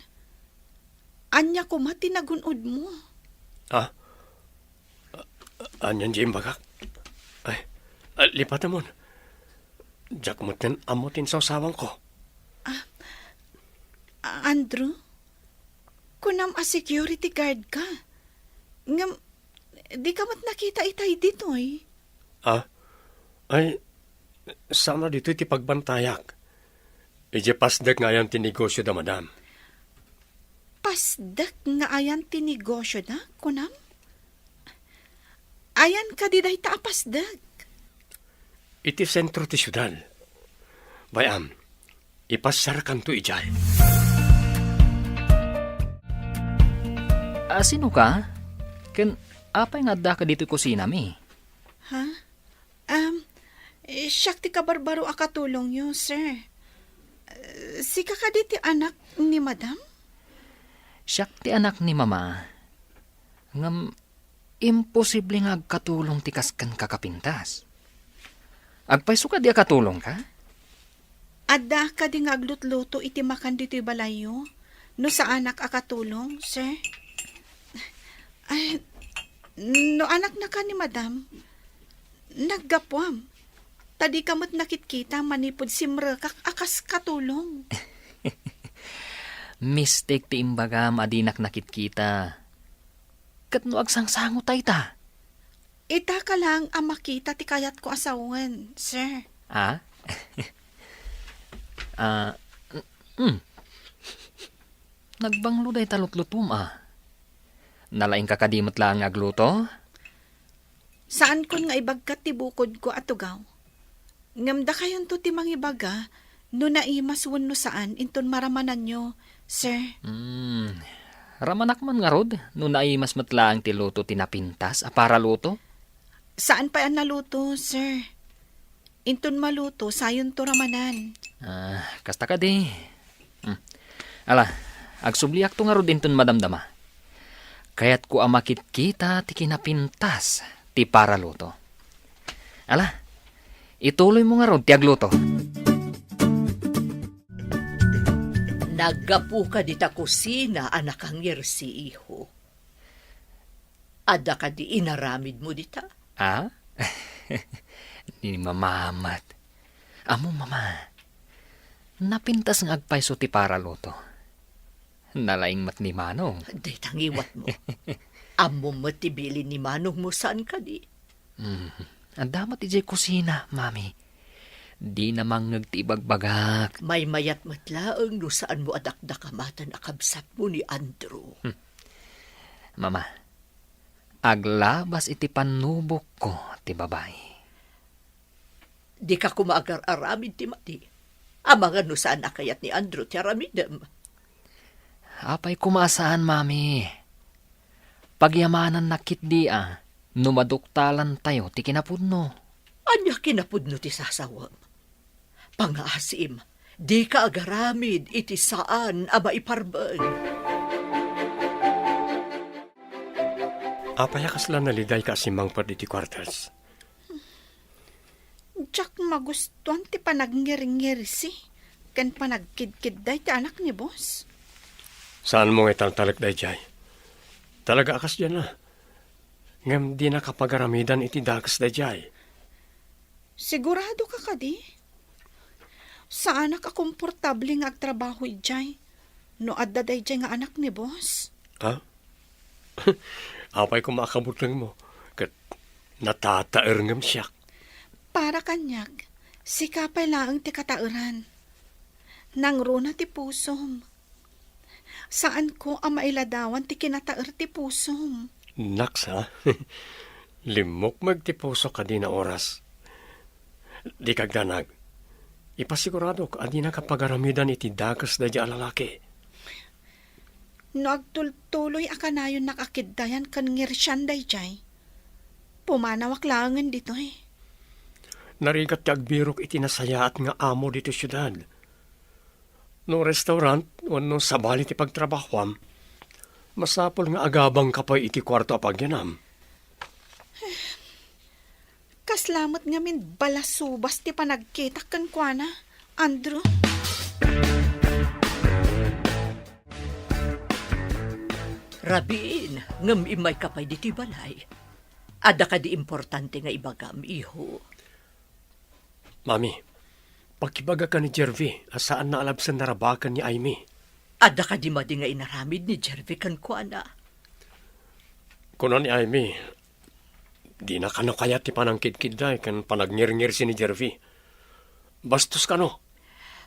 Ania koma ti nagun-odmo? Ah? Anian diay imbagak? Ay, ah, lipatemon. Diak metten ammo ti insawsawanko. Ah, Andrew? Kunam a security guard ka. Ngem, dika met nakita itay ditoy. Ah? Ay, saan a ditoy ti pagbantayak. Idiay pasdek nga ayan ti negosio da madam. Pasdek nga ayan ti negosio da, kunam? Ayan kadi dayta a pasdek? Iti sentro ti siudad. Bay-am, ipasiarkanto idiay. A, sino ka? Ken apay nga adda ka ditoy kusinami? Ha? Um, eh, siak ti kabarbaro a katulongyo, sir. Eh, sika kadi ti anak ni madam? Siak ti anak ni mama. Ngem, imposible nga agkatulong ti kas kenka a pintas. Agpayso kadi a katulongka? Adda kadi nga aglutluto iti makan ditoy balayyo, no saanak a katulong, sir? Ay, no anaknaka ni madam, naggapuam. Ta dika met nakitkita manipud simrekak a kas katulong. Mistik ti imbagam a dinak nakitkita. Ket no agsangsango ta ita? Ita ka lang a makita ti kayatko a sawen, sir. Ah? Ah, mm. Nagbanglo dayta lutlutom, a. Nalaingka kadi met laeng nga agluto? Saankon nga ibagkat ti bukodko a tugaw. Ngem dakayonto ti mangibaga no naimas wenno saan inton maramananyo, sir. Hmm. Ramanak man ngarud no naimas met laeng ti luto ti napintas a paraluto? Saan pay a naluto, sir. Inton maluto, sayonto ramanan. Ah, kasta kadi. Hmm. Ala, agsubliakto ngarud inton madamdama. Kayatko a makitkita ti kinapintas ti paraluto. Ala, ituloymo ngarud ti agluto. Naggapuka dita kusina a nakangirsi, iho. Adda kadi inaramidmo dita? Ah? Ni mama met. Ammom, mama, napintas nga agpayso ti paraluto. Nalaing met ni Manong. Dayta ngiwatmo. Ammom met ti bilin ni Manongmo saan kadi? Hmm. Adda met idiay kusina, mami. Dina mangngeg ti ibagbagak. Maymayat met laeng no saanmo a dakdakamaten a kabsatmo ni Andrew. Hmm. Mama, aglabas iti pannubokko ti babai. Dika koma agar-aramid ti madi. Amangan no saan a kayat ni Andrew ti aramidem. Apay koma a saan, mami? Pagyamanannak ketdi a. No maduktalantayo ti kinapudno. Ania kinapudno ti sasawem? Pangaasim, dika agaramid iti saan a maiparbeng. Apay a kasla nalidayka a simmangpet iti quarters? Diak magustuan ti panagngirngirsi ken panagkidkidday ti anak ni boss. Saanmo nga italtalek daydiay? Talaga a kasdiay a. Ngem dinaka pagaramidan iti dakes daydiay. Sigurado ka kadi? Saanak a komportable nga agtrabaho idiay no adda daydiay nga anak ni boss. Ha? Apay koma a kabutengmo ket natataer ngem siak. Para kaniak, sika pay laeng ti kataeran. Nangruna ti pusom. Saanko a mailadawan ti kinataer ti pusom. Naks, ha? Limmukmeg ti pusok a dina oras. Dika agdanag. Ipasiguradok a dinaka pagaramidan iti dakes daydiay a lalaki. No agtultuloy a kanayonnak a kiddayan ken ngirsian daydiay, pumanawak laengen ditoy. Narigat ti agbirok iti nasayaat nga amo ditoy siudad. No restaurant wenno sabali ti pagtrabahoam, masapul nga agabangka pay iti kuarto a pagyanam. Kasla met ngamin balasubas ti panagkitak kenkuana, Andrew. Rabiin, ngem immayka pay ditoy balay. Adda kadi importante nga ibagam, iho? Mami, pakibagaka ni Jervy a saanna a labsen narabaken ni Aimee. Adda kadi madi nga inaramid ni Jervy kenkuana? Kuna ni Aimee, dina kano kayat ti panangkidkidday ken panagngirngirsi ni Jervy. Bastos kano.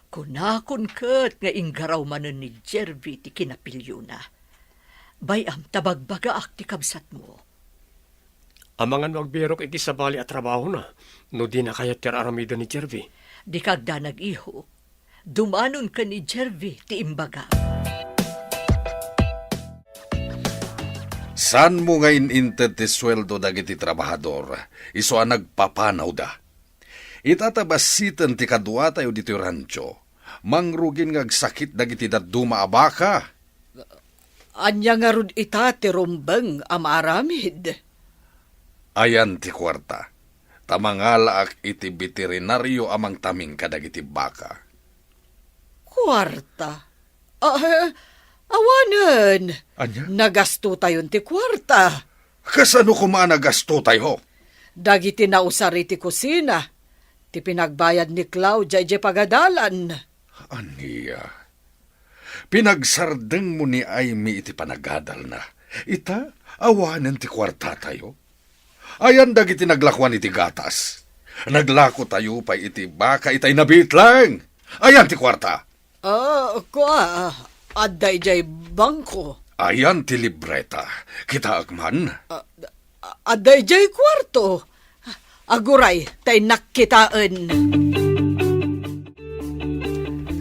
Kunakon ket nga inggaraw manen ni Jervy ti kinapiliona. Bay-am ta bagbagaak ti kabsatmo. Amangan no agbirok iti sabali a trabahona no dina kayat ti ar-aramiden ni Jervy. Dika agdanag, iho. Dumanon ken ni Jervy ti imbaga. Saanmo nga in-inted ti sueldo dagiti trabahador, isu a nagpapanawda. Ita ta bassiten ti kaduatayo ditoy rancho, mangrugin nga agsakit dagiti dadduma a baka. Ania ngarud ita ti rumbeng a maaramid? Ayan ti kuarta, ta mangalaak iti beterinario a mangtaming kadagiti baka. Kuarta? Ah, awanen. Ania? Nagastotayon ti kuarta. Kasano koma a nagastotayo? Dagiti nausar iti kusina, ti pinagbayad ni Claudia idiay pagadalan. Ania? Pinagsardengmo ni Aimee iti panagadalna. Ita, awanen ti kuartatayo. Ayan dagiti naglakuan iti gatas. Naglakotayo pay iti baka itay nabitleng. Ayan ti kuarta. Ah, kua, adda idiay bangko. Ayan ti libreta. Kitaek man. Ah, adda idiay kuarto. Aguray, ta innak kitaen.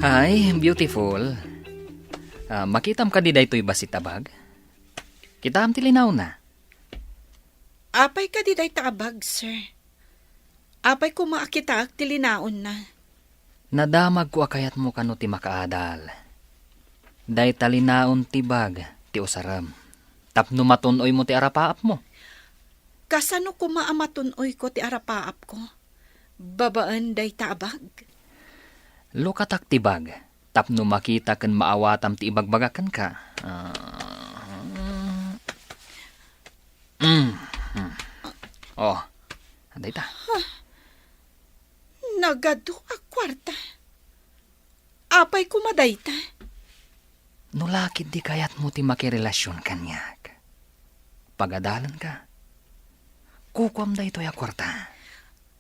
Hi, beautiful. Ah, makitam kadi daytoy bassit a bag? Kitaem ti linaonna. Apay kadi dayta a bag, sir? Apay koma a kitaek ti linaonna? Nadamagko a kayatmo kano ti makaadal. Dayta linaon ti bag ti usarem tapno matun-oymo ti arapaapmo. Kasano koma a matun-oyko ti arapaapko babaen dayta a bag? Lukatak ti bag tapno makita ken maawatam ti ibagbagak kenka. Ah. Mm. Mm. Oh, dayta. Nagadu a kuarta. Apay koma dayta? No la ketdi kayatmo ti makirelasion kaniak, pagadalenka. Kukuam daytoy a kuarta.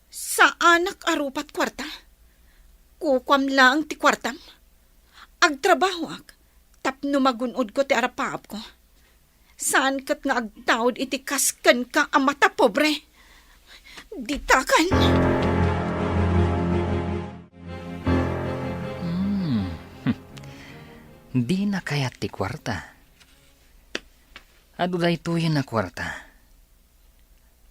Saanak a rupat kuarta. Kukuam laeng ti kuartam. Agtrabahoak tapno magun-odko ti arapaapko. Saan ket nga agtaud iti kas kenka a matapobre. Ditakan! Hmm. Dina kayat ti kuarta. Adu daytoyen a kuarta.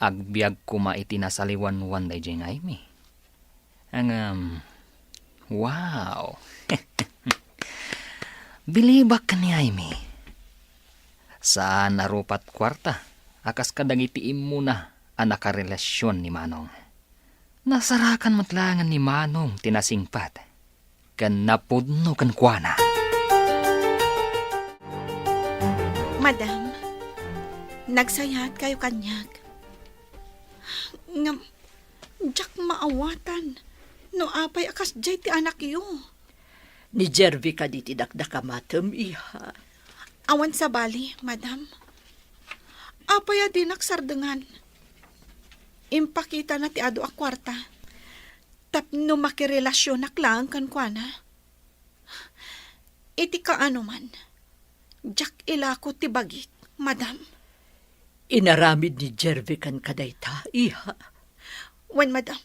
Agbiag koma iti nasaliwanwan daydiay nga Aimee. Ngem, wow! Bilibak ken ni Aimee. Saan a rupat kuarta a kas kadagiti immuna a nakarelasion ni Manong. Nasarakan met laengen ni Manong ti nasingpet ken napudno kenkuana. Madam, nagsayaat kayo kaniak. Ngem, diak maawatan no apay a kasdiay ti anakyo. Ni Jervie kadi ti dakdakamatem, iha? Awan sabali, madam. Apay a dinak sardengan? Impakitana ti adu a kuarta tapno makirelasionak laeng kenkuana. Iti kaanoman, diak ilako ti bagik, madam. Inaramid ni Jervie kenka dayta, iha? Wen, madam.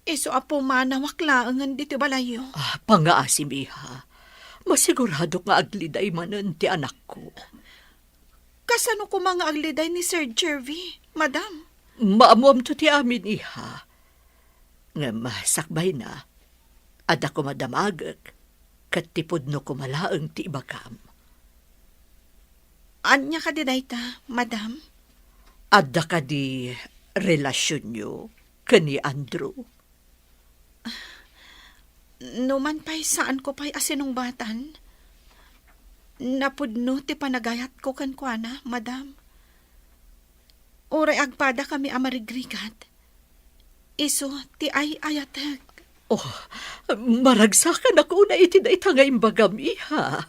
Isu a pumanawak laengen ditoy balayyo. Ah, pangngaasim, iha. Masiguradok nga agliday manen ti anakko. Kasano koma nga agliday ni Sir Jervie, madam? Maammoamto ti amin, iha. Ngem sakbayna, adda koma damagek, ket ti pudno koma laeng ti ibagam. Ania kadi dayta, madam? Adda kadi relasionyo ken ni Andrew? Numan pay saanko pay a sinungbatan, napudno ti panagayatko kenkuana, madam. Uray agpadakami a marigrigat, isu ti ay-ayatek. Oh, maragsakannak unay iti dayta nga imbagam, iha.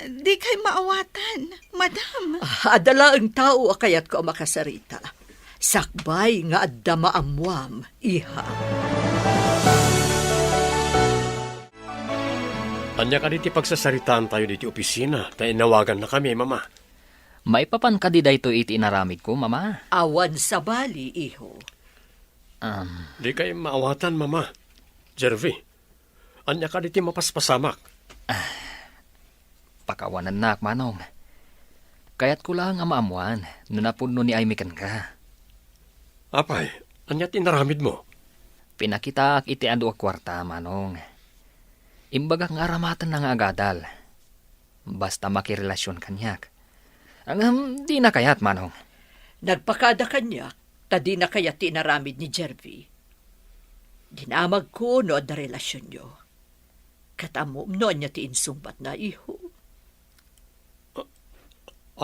Dikay maawatan, madam. Ah, adda laeng tao a kayatko a makasarita. Sakbay nga adda maammoam, iha. Ania kadi ti pagsasaritaantayo ditoy opisina ta inawagannakami, Mama? Maipapan kadi daytoy iti inaramidko, Mama? Awan sabali, iho. Um. Dikay maawatan, Mama. Jervie, ania kadi ti mapaspasamak? Ah, pakawanennak, Manong. Kayatko laeng a maammoan no napudno ni Aimee kenka. Apay, ania ti inaramidmo? Pinakitaak iti adu a kuarta, Manong. Imbagak nga aramatenna nga agadal. Basta makirelasion kaniak. Ngem dina kayat, Manong. Nagpakaada kaniak ta dina kayat ti inaramid ni Jervie. Dinamagko no adda relasionyo. Ket ammom no ania ti insungbatna, iho? A-,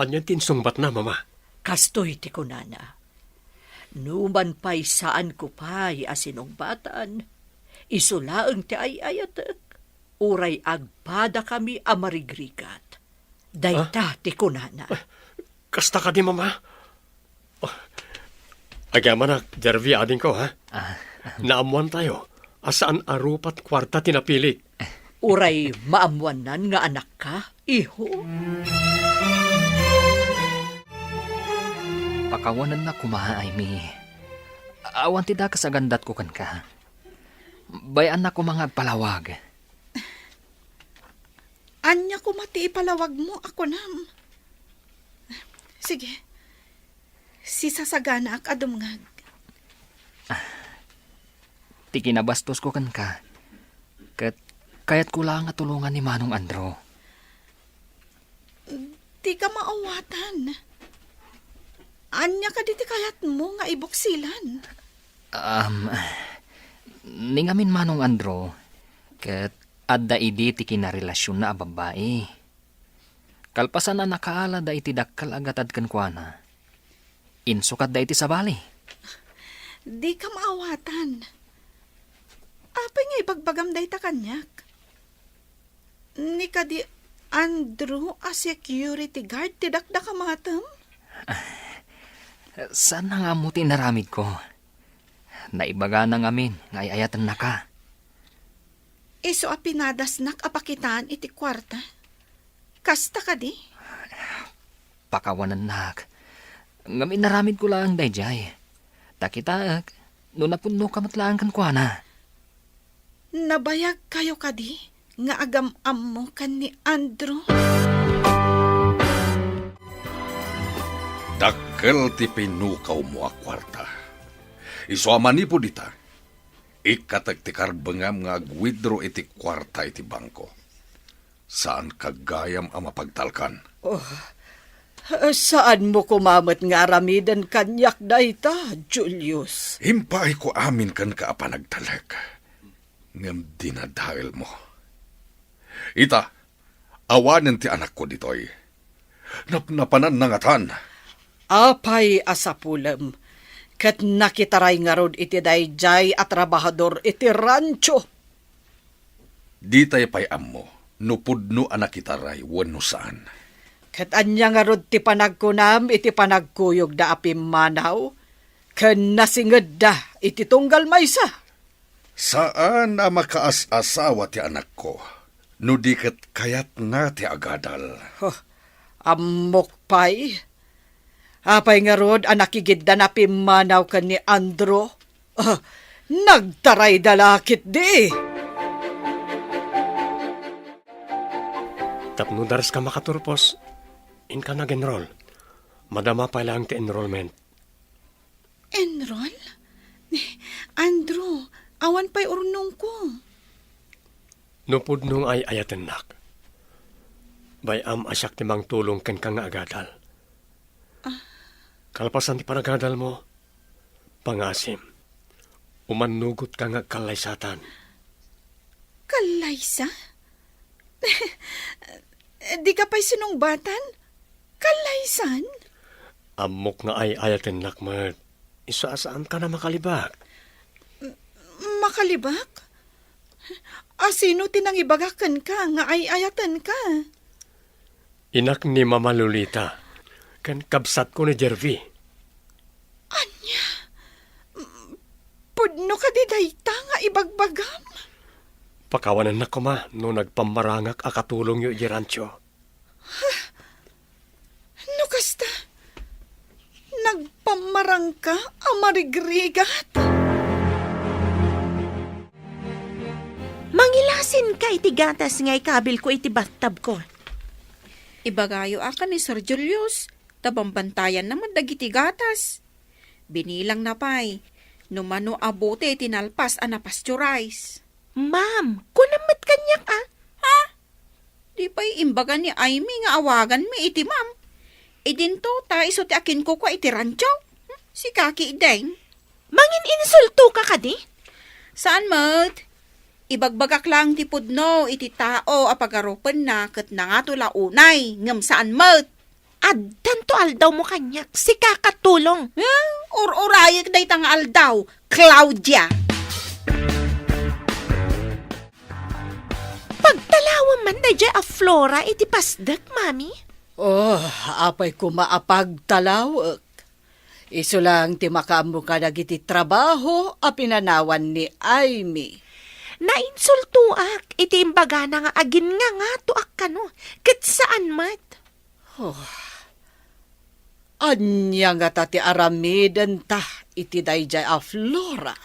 ania ti insungbatna, Mama? Kastoy ti kunana, "Numan pay saanko pay a sinungbatan, isu laeng ti ay-ayatek, uray agpadakami a marigrigat." Dayta ti kunana. Ah, kasta kadi, Mama? Oh. Agyamanak, Jervie, adingko, ha? Ah. Naammoantayo a saan a rupat kuarta ti napilik. Uray maammoannan nga anakka, iho? Pakawanennak koma, Aimee. Awan ti dakes a gandatko kenka. Bay-annak koma nga agpalawag. Ania koma ti ipalawagmo a kunam? Sige, sisasaganaak a dumngeg. Ti kinabastosko kenka, ket kayatko laeng a tulongan ni Manong Andrew. Dika maawatan. Ania kadi ti kayatmo nga ibuksilan? Um, ni ngamin, Manong Andrew, ket adda idi ti kinarelasionna a babbai. Kalpasan a nakaalada iti dakkel a gatad kenkuana, insukatda iti sabali. Dika maawatan. Apay nga ibagbagam dayta kaniak? Ni kadi Andrew a security guard ti dakdakamatem? Saanna nga ammo ti inaramidko. Naibagana ngamin nga ay-ayatennaka. Isu a pinadasnak a pakitaan iti kuarta. Kasta kadi? Pakawanennak. Ngem inaramidko laeng daydiay. Ta kitaek, no napudnoka met laeng kenkuana. Nabayagkayo kadi nga agam-ammo ken ni Andrew? Dakkel ti pinukawmo a kuarta. Isu a manipud ita, ikkatek ti karbengam nga agwidro iti kuarta iti bangko. Saanka gayam a mapagtalkan. Oh, saanmo koma met nga aramiden kaniak dayta, Julius. Impaayko amin kenka a panagtalek, ngem dinadaelmo. Ita, awanen ti anakko ditoy. Napnapananna ngatan. Apay a sapulem, ket nakitaray ngarud iti daydiay a trabahador iti rancho. Ditay pay ammo no pudno a nakitaray wenno saan. Ket ania ngarud ti panagkunam iti panagkuyogda a pimmanaw ken nasingedda iti tunggal maysa? Saan a makaas-asawa ti anakko, no di ket kayatna ti agadal. Huh, ammok pay. Apay ngarud a nakigiddan a pimmanaw ken ni Andrew? Ah, nagtarayda la ketdi. Tapno dares ka makaturpos, inka nag-enroll. Madama pay laeng ti enrollment. Enroll? Andrew, awan pay urnongko. No pudno nga ay-ayatennak, bay-am a siak ti mangtulong kenka nga agadal. Ah. Kalpasan ti panagadalmo, pangasim, umannugotka nga agkallaysatan. Kallaysa? Dika pay sinungbatan? Kallaysan? Ammok nga ay-ayatennak met. Isu a saanka a makalibak. M-, makalibak? A sino ti nangibaga kenka nga ay-ayatenka? Inak ni Mama Lolita, ken kabsatko ni Jervy. Ania? M-, pudno kadi dayta nga ibagbagam? Pakawanennak koma no nagpammarangak a katulongyo idiay rancho. No kasta, nagpammarangka a marigrigat? Mangilasinka iti gatas nga ikabilko iti battabko. Ibagayo a ken ni Sir Julius, ta bambantayanna met dagiti gatas. Binilangna pay no mano a bote ti nalpas a napasteurize. Ma'am, kunam met kaniak a. Ha? Di pay imbaga ni Aimee nga awaganmi iti ma'am. Idinto ta isu ti akinkukua iti rancho. Hmm, sika ketdin. Mangin-insultoka kadi? Saan met. Ibagbagak laeng ti pudno iti tao a pagarupenna ket nangato la unay, ngem saan met. Addanto aldawmo kaniak, sika katulong. Eh, ur-urayek dayta nga aldaw, Claudia. Pagtalawem man daydiay a Flora iti pasdek, Mami? Oh, apay koma a pagtalawek. Isu laeng ti makaammo kadagiti trabaho a pinanawan ni Aimee. Nainsultoak iti imbagana nga aginngangato a kano, ket saan met. Oh. Ania ngata ti aramidenta iti daydiay a Flora?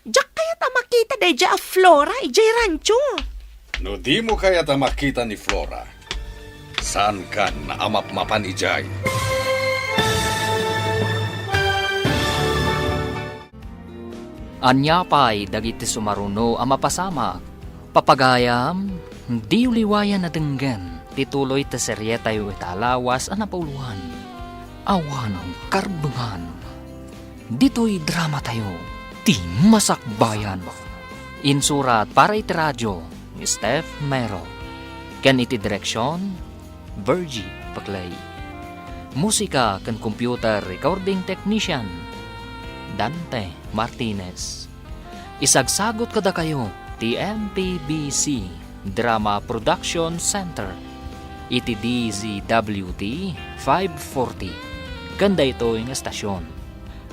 Diak kayat a makita daydiay a Flora idiay rancho. No dimo kayat a makita ni Flora, saankan a mapmapan idiay. Ania pay dagiti sumaruno a mapasamak? Papagayam, diyo liwayan a denggen ti tuloy ti serietayo ita a lawas a napauluan. Awanen karbengan. Ditoy dramatayo, Ti Masakbayan. Insurat para iti radio ni Steph Mero. Ken iti direksion, Virgie Paclay. Musika ken computer recording technician, Dante Martinez. Isagsagut kadakayo ti M P B C Drama Production Center iti D Z W T five forty ken daytoy nga estasion.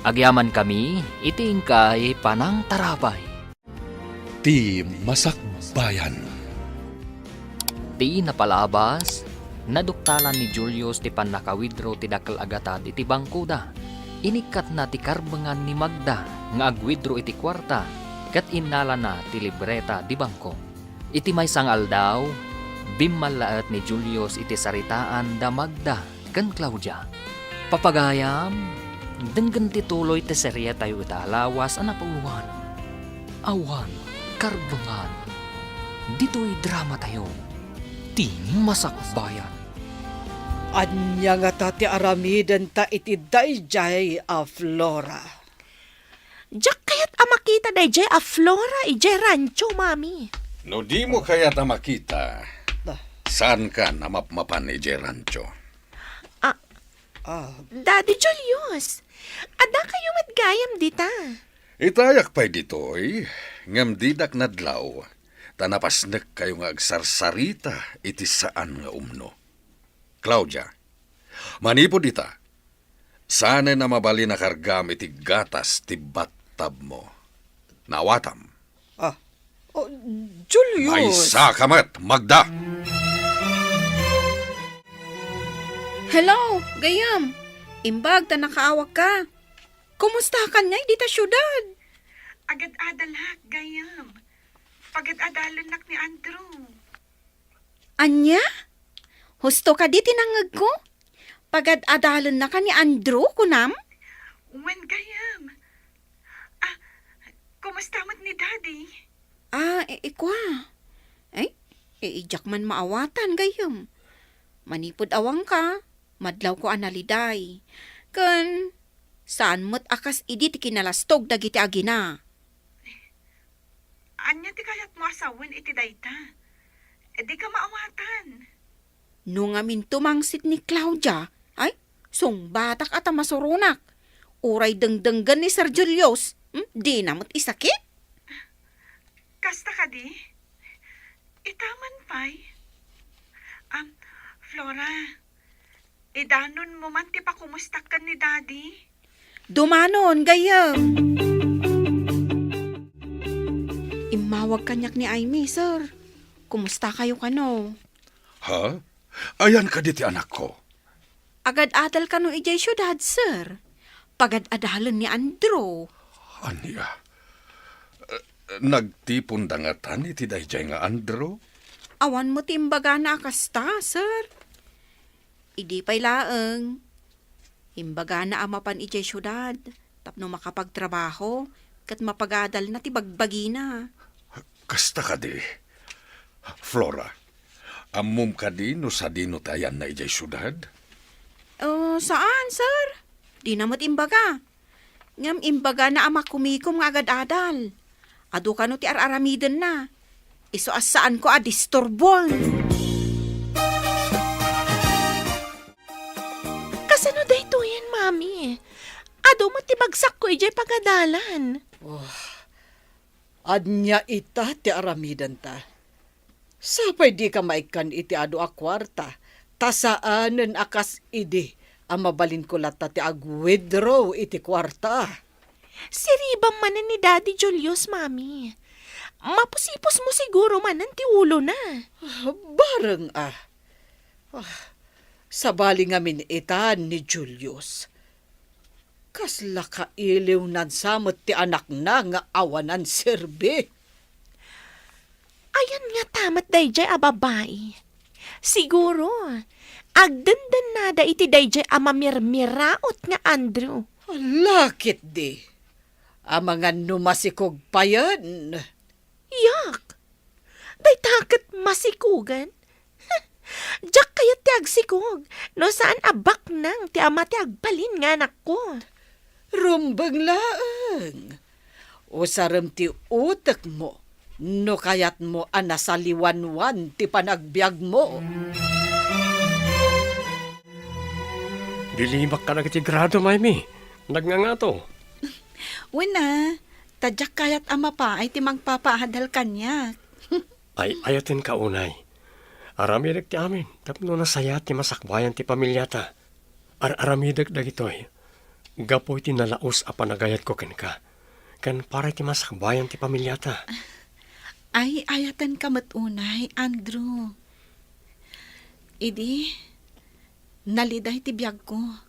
Agyamankami iti inkay panangtarabay. Ti Masakbayan. Ti napalabas, naduktalan ni Julius ti pannaka-withdraw ti dakkel a gatad iti bangkoda. Inikkatna ti karbengan ni Magda nga ag-withdraw iti kuarta ket innalana ti libreta di bangko. Iti maysa nga aldaw, bimmallaet ni Julius iti saritaan da Magda ken Claudia. Papagayam, denggen ti tuloy ti seriatayo ita a lawas a napauluan, Awan Karbengan. Ditoy dramatayo, ti Masakbayan. Ania ngata ti aramidenta iti daydiay a Flora? Diak kayat a makita daydiay a Flora idiay rancho, Mami. No dimo kayat a makita, saankan a mapmapan idiay rancho. Ah. Ah. Daddy Julius, adda kayo met gayam dita. Itayak pay ditoy, ngem didak nadlaw, ta napasnekkayo nga agsarsarita iti saan nga umno. Claudia, manipud ita, saanen a mabalin a kargam iti gatas ti battabmo. Naawatam. Ah, oh, Julius! Maysa ka met, Magda! Hello, gayam. Imbag ta nakaawak ka. Kumusta ka ngay dita siudad? Agad-adalak, gayam. Pagad-adalennak ni Andrew. Ania? Husto kadi ti nangngegko? Pagad-adalennaka ni Andrew, kunam? Wen, gayam. Ah, kumusta met ni Daddy? Ah, i-, ikua. Ay, i-, idiak man maawatan, gayam. Manipud awanka, madlawko a naliday. Ken, saan met a kas idi ti kinalastog dagiti agina. Ania ti kayatmo a sawen iti dayta? Dika maawatan. No ngamin tumangsit ni Claudia, ay, sungbatak a ta masuronak. Uray dengdenggen ni Sir Julius, hmm, dina met isakit? Kasta kadi? Itaman pay? Am, Flora, idanonmo man ti pakumustak ken ni Daddy? Dumanon, gayyem. Immawag kaniak ni Aimee, sir. Kumusta kayo kano? Ha? Ayan kadi ti anakko? Agad-adal kano idiay siudad, sir? Pagad-adalen ni Andrew. Ania? Eh, nagtipon da ngatan iti daydiay nga Andrew? Awan met ti imbagana a kasta, sir. Idi pay laeng, imbagana a mapan idiay siudad tapno makapagtrabaho ket mapagadalna ti bagbagina. Kasta kadi. Flora, ammom kadi no sadino ti ayanna idiay siudad? Oh, saan, sir. Dina met imbaga. Ngem imbagana a makumikom nga agad-adal. Adu kano ti ar-aramidenna. Isu a saanko a disturbon. Kasano daytoyen, Mami? Adu met ti bagsakko idiay pagadalan. Oh, ania ita ti aramidenta? Sapay dika maikkan iti adu a kuarta, ta saanen a kas idi a mabalinko latta ti ag-withdraw iti kuarta. Siribam manen ni Daddy Julius, Mami. Mapusipusmo siguro manen ti ulona. Ah, bareng a. Ah, sabali ngamin ita ni Julius. Kasla kailiwnan sa met ti anakna nga awanan serbi. Ayan ngata met daydiay a babai. Siguro, agdendennada iti daydiay a mamirmiraot nga Andrew. Ala ketdi. Amangan no masikog payen. Yak! Dayta ket masikogen? Diak kayat ti agsikog no saan a baknang ti ama ti agbalin nga anakko. Rumbeng laeng. Usarem ti utekmo no kayatmo a nasaliwanwan ti panagbiagmo. Dilimak kadagiti grado, Maymi. Nagngangato. Wen a, ta diak kayat a mapaay ti mangpapaadal kaniak. Ay-ayatenka unay. Aramidek ti amin tapno nasayaat ti masakbayan ti pamiliata. Ar-aramidek dagitoy gapu iti nalaus a panagayatko kenka, ken para iti masakbayan ti pamiliata. Ay-ayatenka met unay, Andrew. Idi, naliday ti biagko.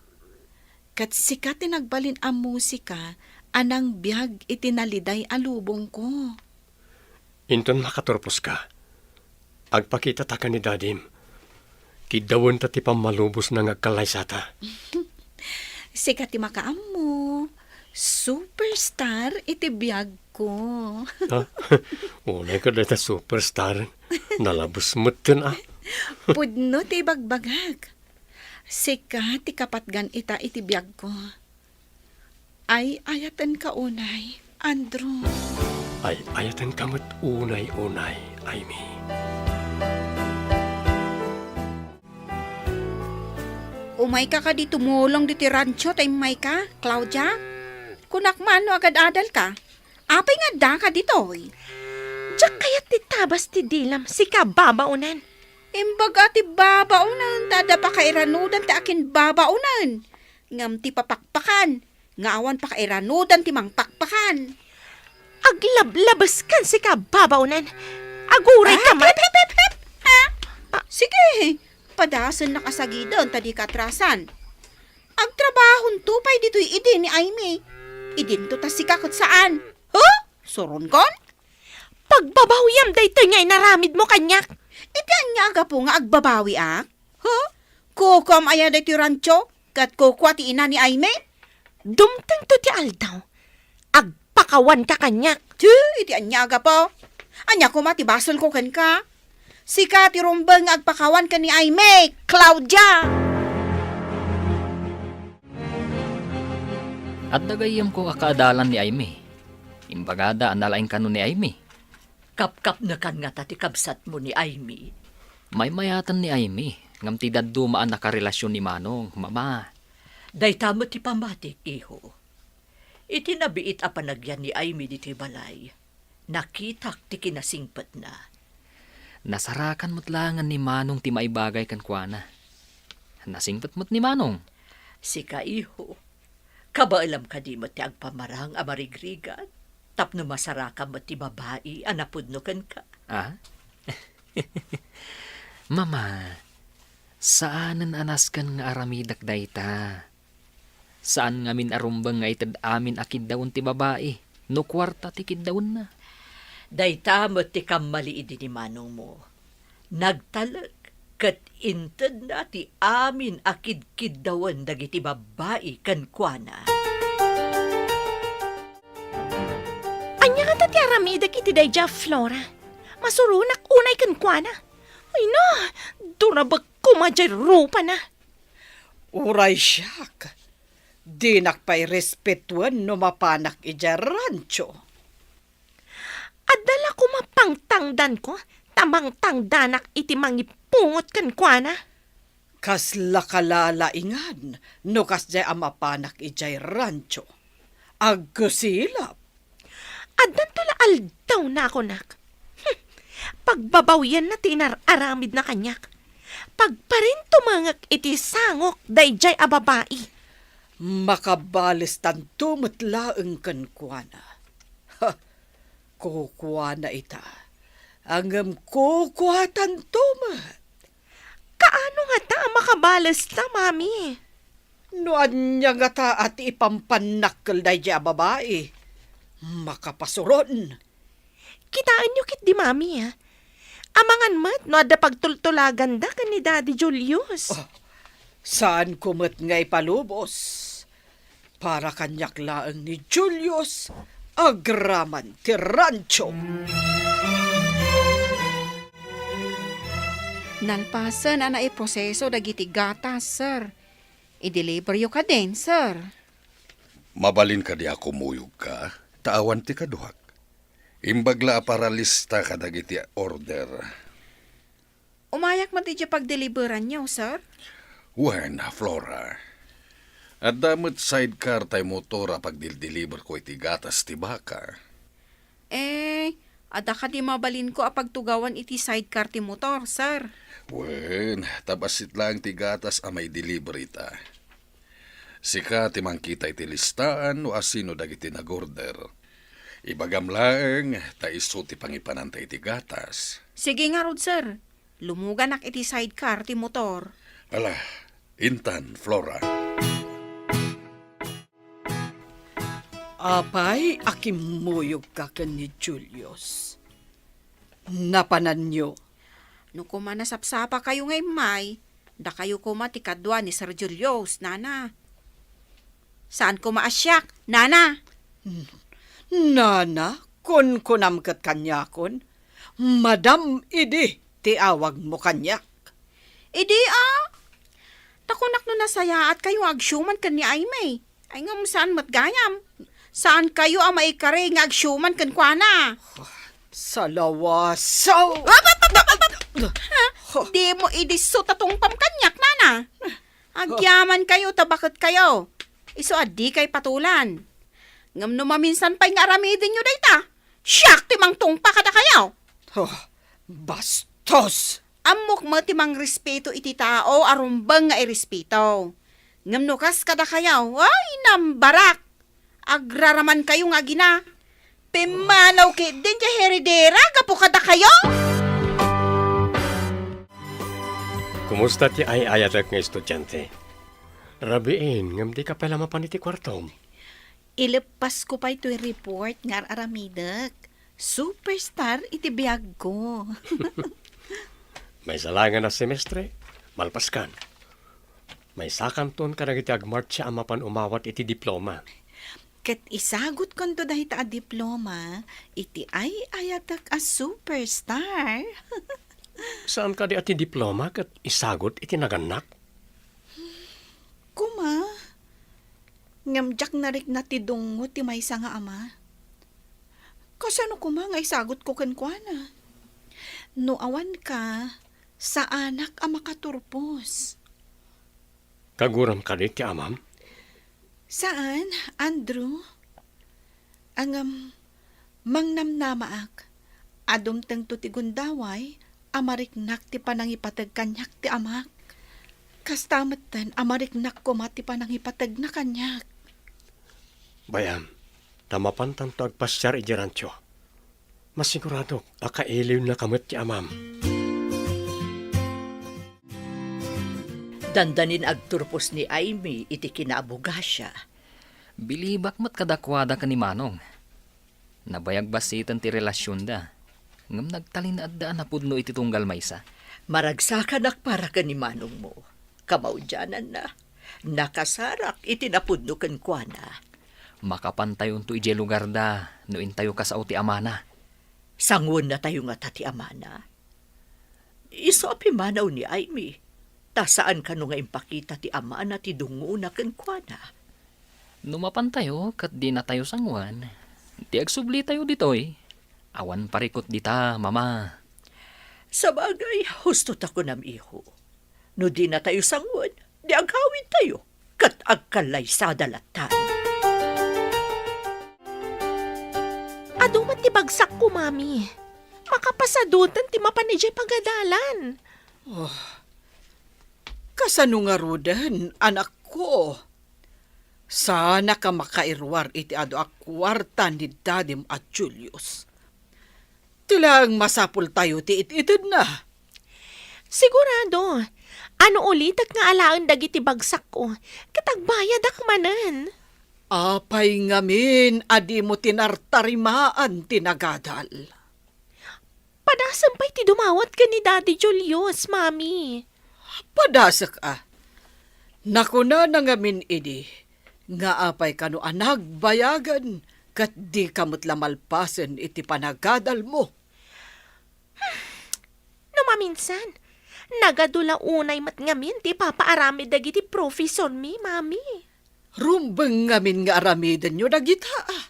Ket sika ti nagbalin a musika a nangbiag iti naliday a lubongko. Inton makaturposka, agpakitata ken ni Dadim. Kiddawenta ti pammalubosna nga agkallaysata. Sika ti makaammo. Superstar iti biagko. Ha? Unay ka dayta superstar. Nalabes metten, ah. Pudno ti ibagbagak. Sika ti kapatgan ita iti biagko. Ay-ayatenka unay, Andrew. Ay-ayatenka met unay-unay, Aimee. Umayka kadi tumulong ditoy rancho ta immayka, Claudia? Kunak man no agad-adalka. Apay nga addaka ditoy? Diak kayat ti tabas ti dilam, sika babaonan. Imbaga ti babaonan, ta adda pakairanudan ti akinbabaonan. Ngem ti papakpakan, nga awan pakairanudan ti mangpakpakan. Aglablabeskan, sika babaonan. Aguray ka man. Hep, hep, hep, hep! Ha? Ah. Sige, padasennak a sagiden ta dika atrasan. Agtrabahonto pay ditoy idi ni Aimee. Idinto ta sika ket saan. Huh? Suronkon? Pagbabawiam daytoy nga inaramidmo kaniak. Iti ania a gapu nga agbabawiak? Huh? Kukuam aya daytoy rancho? Ket kukua ti ina ni Aimee? Dumtengto ti aldaw. Agpakawanka kaniak. Ti, iti ania a gapu? Ania koma ti basolko kenka? Sika ti rumbeng nga agpakawan ken ni Aimee, Claudia! Adda gayyemko a kaadalan ni Aimee. Imbagada a nalaing kano ni Aimee. Kapkapnekan ngata ti kabsatmo ni Aimee? Maymayaten ni Aimee, ngem ti dadduma a nakarelasion ni Manong, Mama. Dayta met ti pammatik, iho. Iti nabiit a panagyan ni Aimee ditoy balay, nakitak ti kinasingpetna. Nasarakan met laengen ni Manong ti maibagay kenkuana. Nasingpet met ni Manong. Sika, iho, kabaelam kadi met ti agpamarang a marigrigat tapno masarakam met ti babai a napudno kenka? Ah? Mama, saanen a nasken nga aramidek dayta. Saan ngamin a rumbeng nga ited amin a kiddawen ti babai no kuarta ti kiddawenna. Dayta met ti kammali idi ni manongmo. Nagtalek ket intedna ti amin a kidkiddawen dagiti babbai kenkuana. Ania ngata ti aramidek iti daydiay a Flora? Masuronak unay kenkuana. Ay na, durabek koma diay rupana. Uray siak, dinak pay respetuen no mapanak idiay rancho. Adda la koma pangtangdanko, ta mangtangdanak iti mangipungot kenkuana. Kasla kalalaingan no kasdiay a mapanak idiay rancho. Agkusilap. Addanto la aldawna a kunak. Hmm. Pagbabawianna ti inar-aramidna kaniak. Pagparintumengek iti sangok daydiay a babai. Makabalestanto met laeng kenkuana. Ha, kukuana ita. Ngem kukuatanto met. Kaano ngata a makabalesta, Mami? No ania ngata a ti ipampannak kel daydiay a babai, makapasuron. Kitaenyo ketdi, Mami, a. Amangan met no adda pagtultulaganda ken ni Daddy Julius. Oh, saanko met nga ipalubos. Para kaniak laeng ni Julius agraman ti rancho. Nalpasen a naiproseso dagiti gatas, sir. I-deliveryo kadin, sir. Mabalin kadi a kumuyogka, ta awan ti kaduak. Imbag la a paralista kadagiti order. Umayak met idiay pagdeliveranyo, sir? Wen, Flora. Adda met sidecar tay motor a pagdildeliverko iti gatas ti baka. Eh, adda kadi mabalinko a pagtugawan iti sidecar ti motor, sir? Wen, ta bassit laeng ti gatas a maideliver ita. Sika ti mangkita iti listaan no asino dagiti nag-order. Ibagam laeng ta isu ti pangipananta iti gatas. Sige ngarud, sir. Lumuganak iti sidecar ti motor. Ala, intan, Flora. Apay a kimmuyogka ken ni Julius? Napananyo? No koma nasapsapakayo nga immay, dakayo koma ti kadua ni Sir Julius, nana. Saan koma a siak, nana. Nana, kunkunam ket kaniakon, Madam idi ti awagmo kaniak. Idi a, ta kunak no nasayaat kayo nga agsiuman ken ni Aimee. Ay ngem saan met gayam. Saan kayo a maikari nga agsiuman kenkuana. Salawasaw! Ap, ap, ap, ap, ap, ap! Ha? Dimo idi so ta tungpam kaniak, nana. Agyaman kayo, ta baket kayo. Isu a dikay patulan. Ngem no maminsan pay nga aramidenyo dayta, siak ti mangtungpa kadakayo. Oh, bastos! Ammok met ti mangrespeto iti tao a rumbeng nga irespeto. Ngem no kas kadakayo, ay, nambarak! Agraraman kayo nga agina. Pimmanaw ketdin ti heredera gapu kadakayo! Kumusta ti ay-ayatek nga estudiante? Rabiin, ngem dika pay la mapan iti kuartom. Ileppasko pay toy report nga ar-aramidek. Superstar iti biagko. Maysa laengen a semestre, malpaskan. Maysakanton kadagiti agmartsia a mapan umawat iti diploma. Ket isagutkonto dayta a diploma iti ay-ayatek a superstar. Saan kadi a ti diploma ket isagut iti nagannak? Koma, ngem diak narikna ti dungngo ti maysa nga ama. Kasano koma nga isagutko kenkuana? No awanka, saanak a makaturpos. Kaguram kadi ti amam? Saan, Andrew. Ngem, mangnamnamaak a dumtengto ti gundaway a mariknak ti panangipateg kaniak ti amak. Kasta metten a mariknak koma ti panangipategna kaniak. Bay-am, ta mapantanto agpasiar idiay rancho. Masiguradok a kailiwnaka met ti amam. Dandanin agturpos ni Aimee iti kinaabogasia. Bilibak met kadakuada ken ni Manong. Nabayag basiten ti relasionda, ngem nagtalinaedda a napudno iti tunggal maysa. Maragsakanak para ken ni Manongmo. Kamaudiananna, nakasarak iti napudno kenkuana. Makapantayonto idiay lugarda no intayo kasao ti amana. Sanguennatayo ngata ti amana? Isu a pimmanaw ni Aimee, ta saan kano nga impakita ti amana ti dungngona kenkuana. No mapantayo ket dinatayo sanguan, ti agsublitayo ditoy, awan parikut dita, Mama. Sabagay, husto ta kunam, iho. No dinatayo sanguan, di agawidtayo, ket agkallaysada lattan. Adu met ti bagsakko, Mami. Makapasadutan ti mapan idiay pagadalan. Oh, kasano ngaruden, anakko? Saanka makairuar iti adu a kuarta ni dadim a Julius. Ti laeng masapultayo ti it-itedna. Sigurado, no ulitek nga alaen dagiti bagsakko, ket agbayadak manen. Apay ngamin a dimo tinartarimaan ti nagadal? Padasem pay ti dumawat ken ni Daddy Julius, Mami. Padasek a. Nakunana ngamin idi nga apay kano a nagbayagan ket dika met la malpasen iti panagadalmo. No maminsan, nagadu la unay met ngamin ti ipapaaramid dagiti profesormi, Mami. Rumbeng ngamin nga aramidenyo dagita.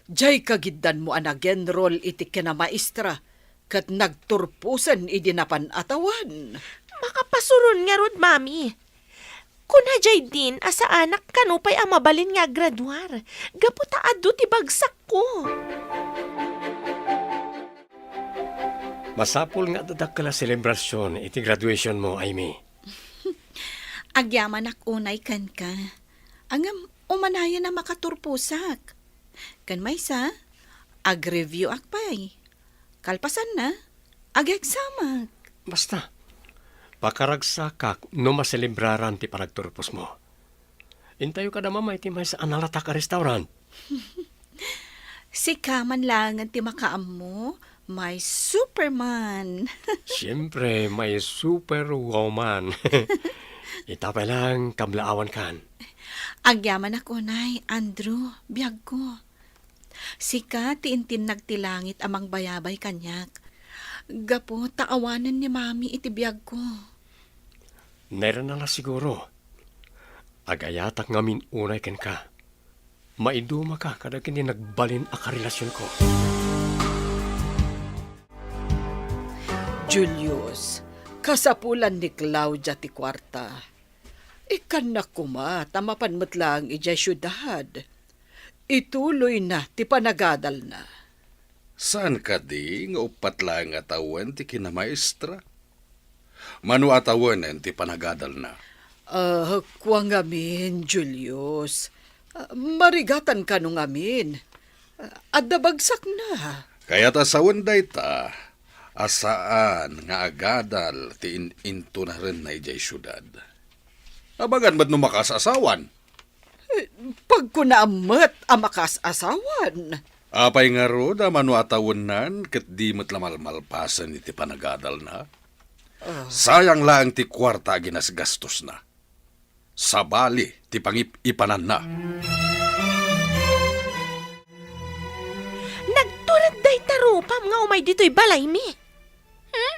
Diay kagiddanmo a nag-enroll iti kinamaestra ket nagturposen idi napan a tawen. Makapasuron ngarud, Mami. Kuna diay din a saanak kano pay a mabalin nga aggraduar gapu ta adu ti bagsakko. Masapul nga adda dakkel a selebrasion iti graduationmo, Aimee. Agyamanak unay kenka. Ngem umanayen a makaturposak. Ken maysa, ag-review-ak pay. Kalpasanna, ag-exam-ak. Basta, pakaragsakak no maselebraran ti panagturposmo. Intayo kada Mama iti maysa a nalatak a restaurant. Sika man laengen ti makaammo, my Superman. Siempre, my Superwoman. Ita pay laeng, kablaawankan. Agyamanak unay, Andrew, biagko. Sika ti intinnag ti langit a mangbayabay kaniak. Gapu ta awanen ni Mami iti biagko. Nairana la siguro. Agayatak ngamin unay kenka. Maidumaka kadagiti nagbalin a karelasionko. Julius, kasapulan ni Claudia ti kuarta. Ikkannak koma ta mapan met laeng idiay siudad. Ituloyna ti panagadalna. Saan kadi nga uppat laeng a tawen ti kinamaestra? Mano a tawenen ti panagadalna? Ah, kua ngamin, Julius. Ah, marigatan kano ngamin. Ah, adda bagsakna. Kayat a sawen dayta a saan nga agadal ti in-, intunarenna idiay siudad. Amangan met no makaas-asawan. Eh, pagkunaam met a makaas-asawan. Apay ngarud a mano a tawennan ket di met la malmalpasen iti panagadalna? Ah. Sayang laeng ti kuarta a ginasgastosna. Sabali ti pangip-ipananna. Nagtured dayta rupam nga umay ditoy balaymi. Hmm?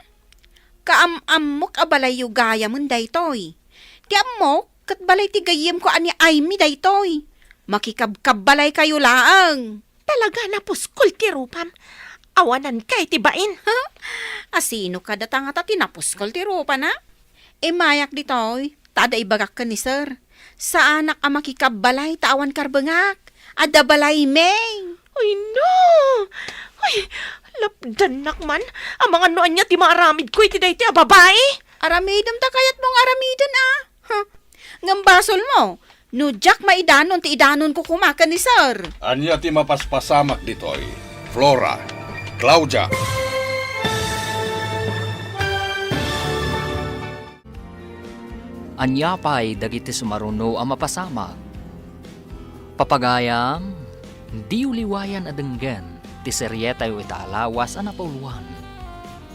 Kaam-ammok a balayyo gayamen daytoy. Ti ammok, ket balay ti gayyemko a ni Aimee daytoy. Makikabkabbalaykayo laeng. Talaga, napuskol ti rupam. Awananka iti bain, ha? Asino kada ta ngata ti napuskol ti rupana? Immayak ditoy, ta adda ibagak ken ni Sir. Saanak a makikabbalay ta awan karbengak. Adda balaymi. Ay, no! Ay, lapdannak man. Amangan no ania ti maaramidko iti daytoy a babai. Aramidem ta kayatmo nga aramiden, a. Huh. Ngem basolmo, no diak maidanon ti idanonko koma ken ni Sir. Ania ti mapaspasamak ditoy, Flora, Claudia? Ania pay dagiti sumaruno a mapasamak? Papagayam, diyo liwayan a denggen ti serietayo ita a lawas a napauluan,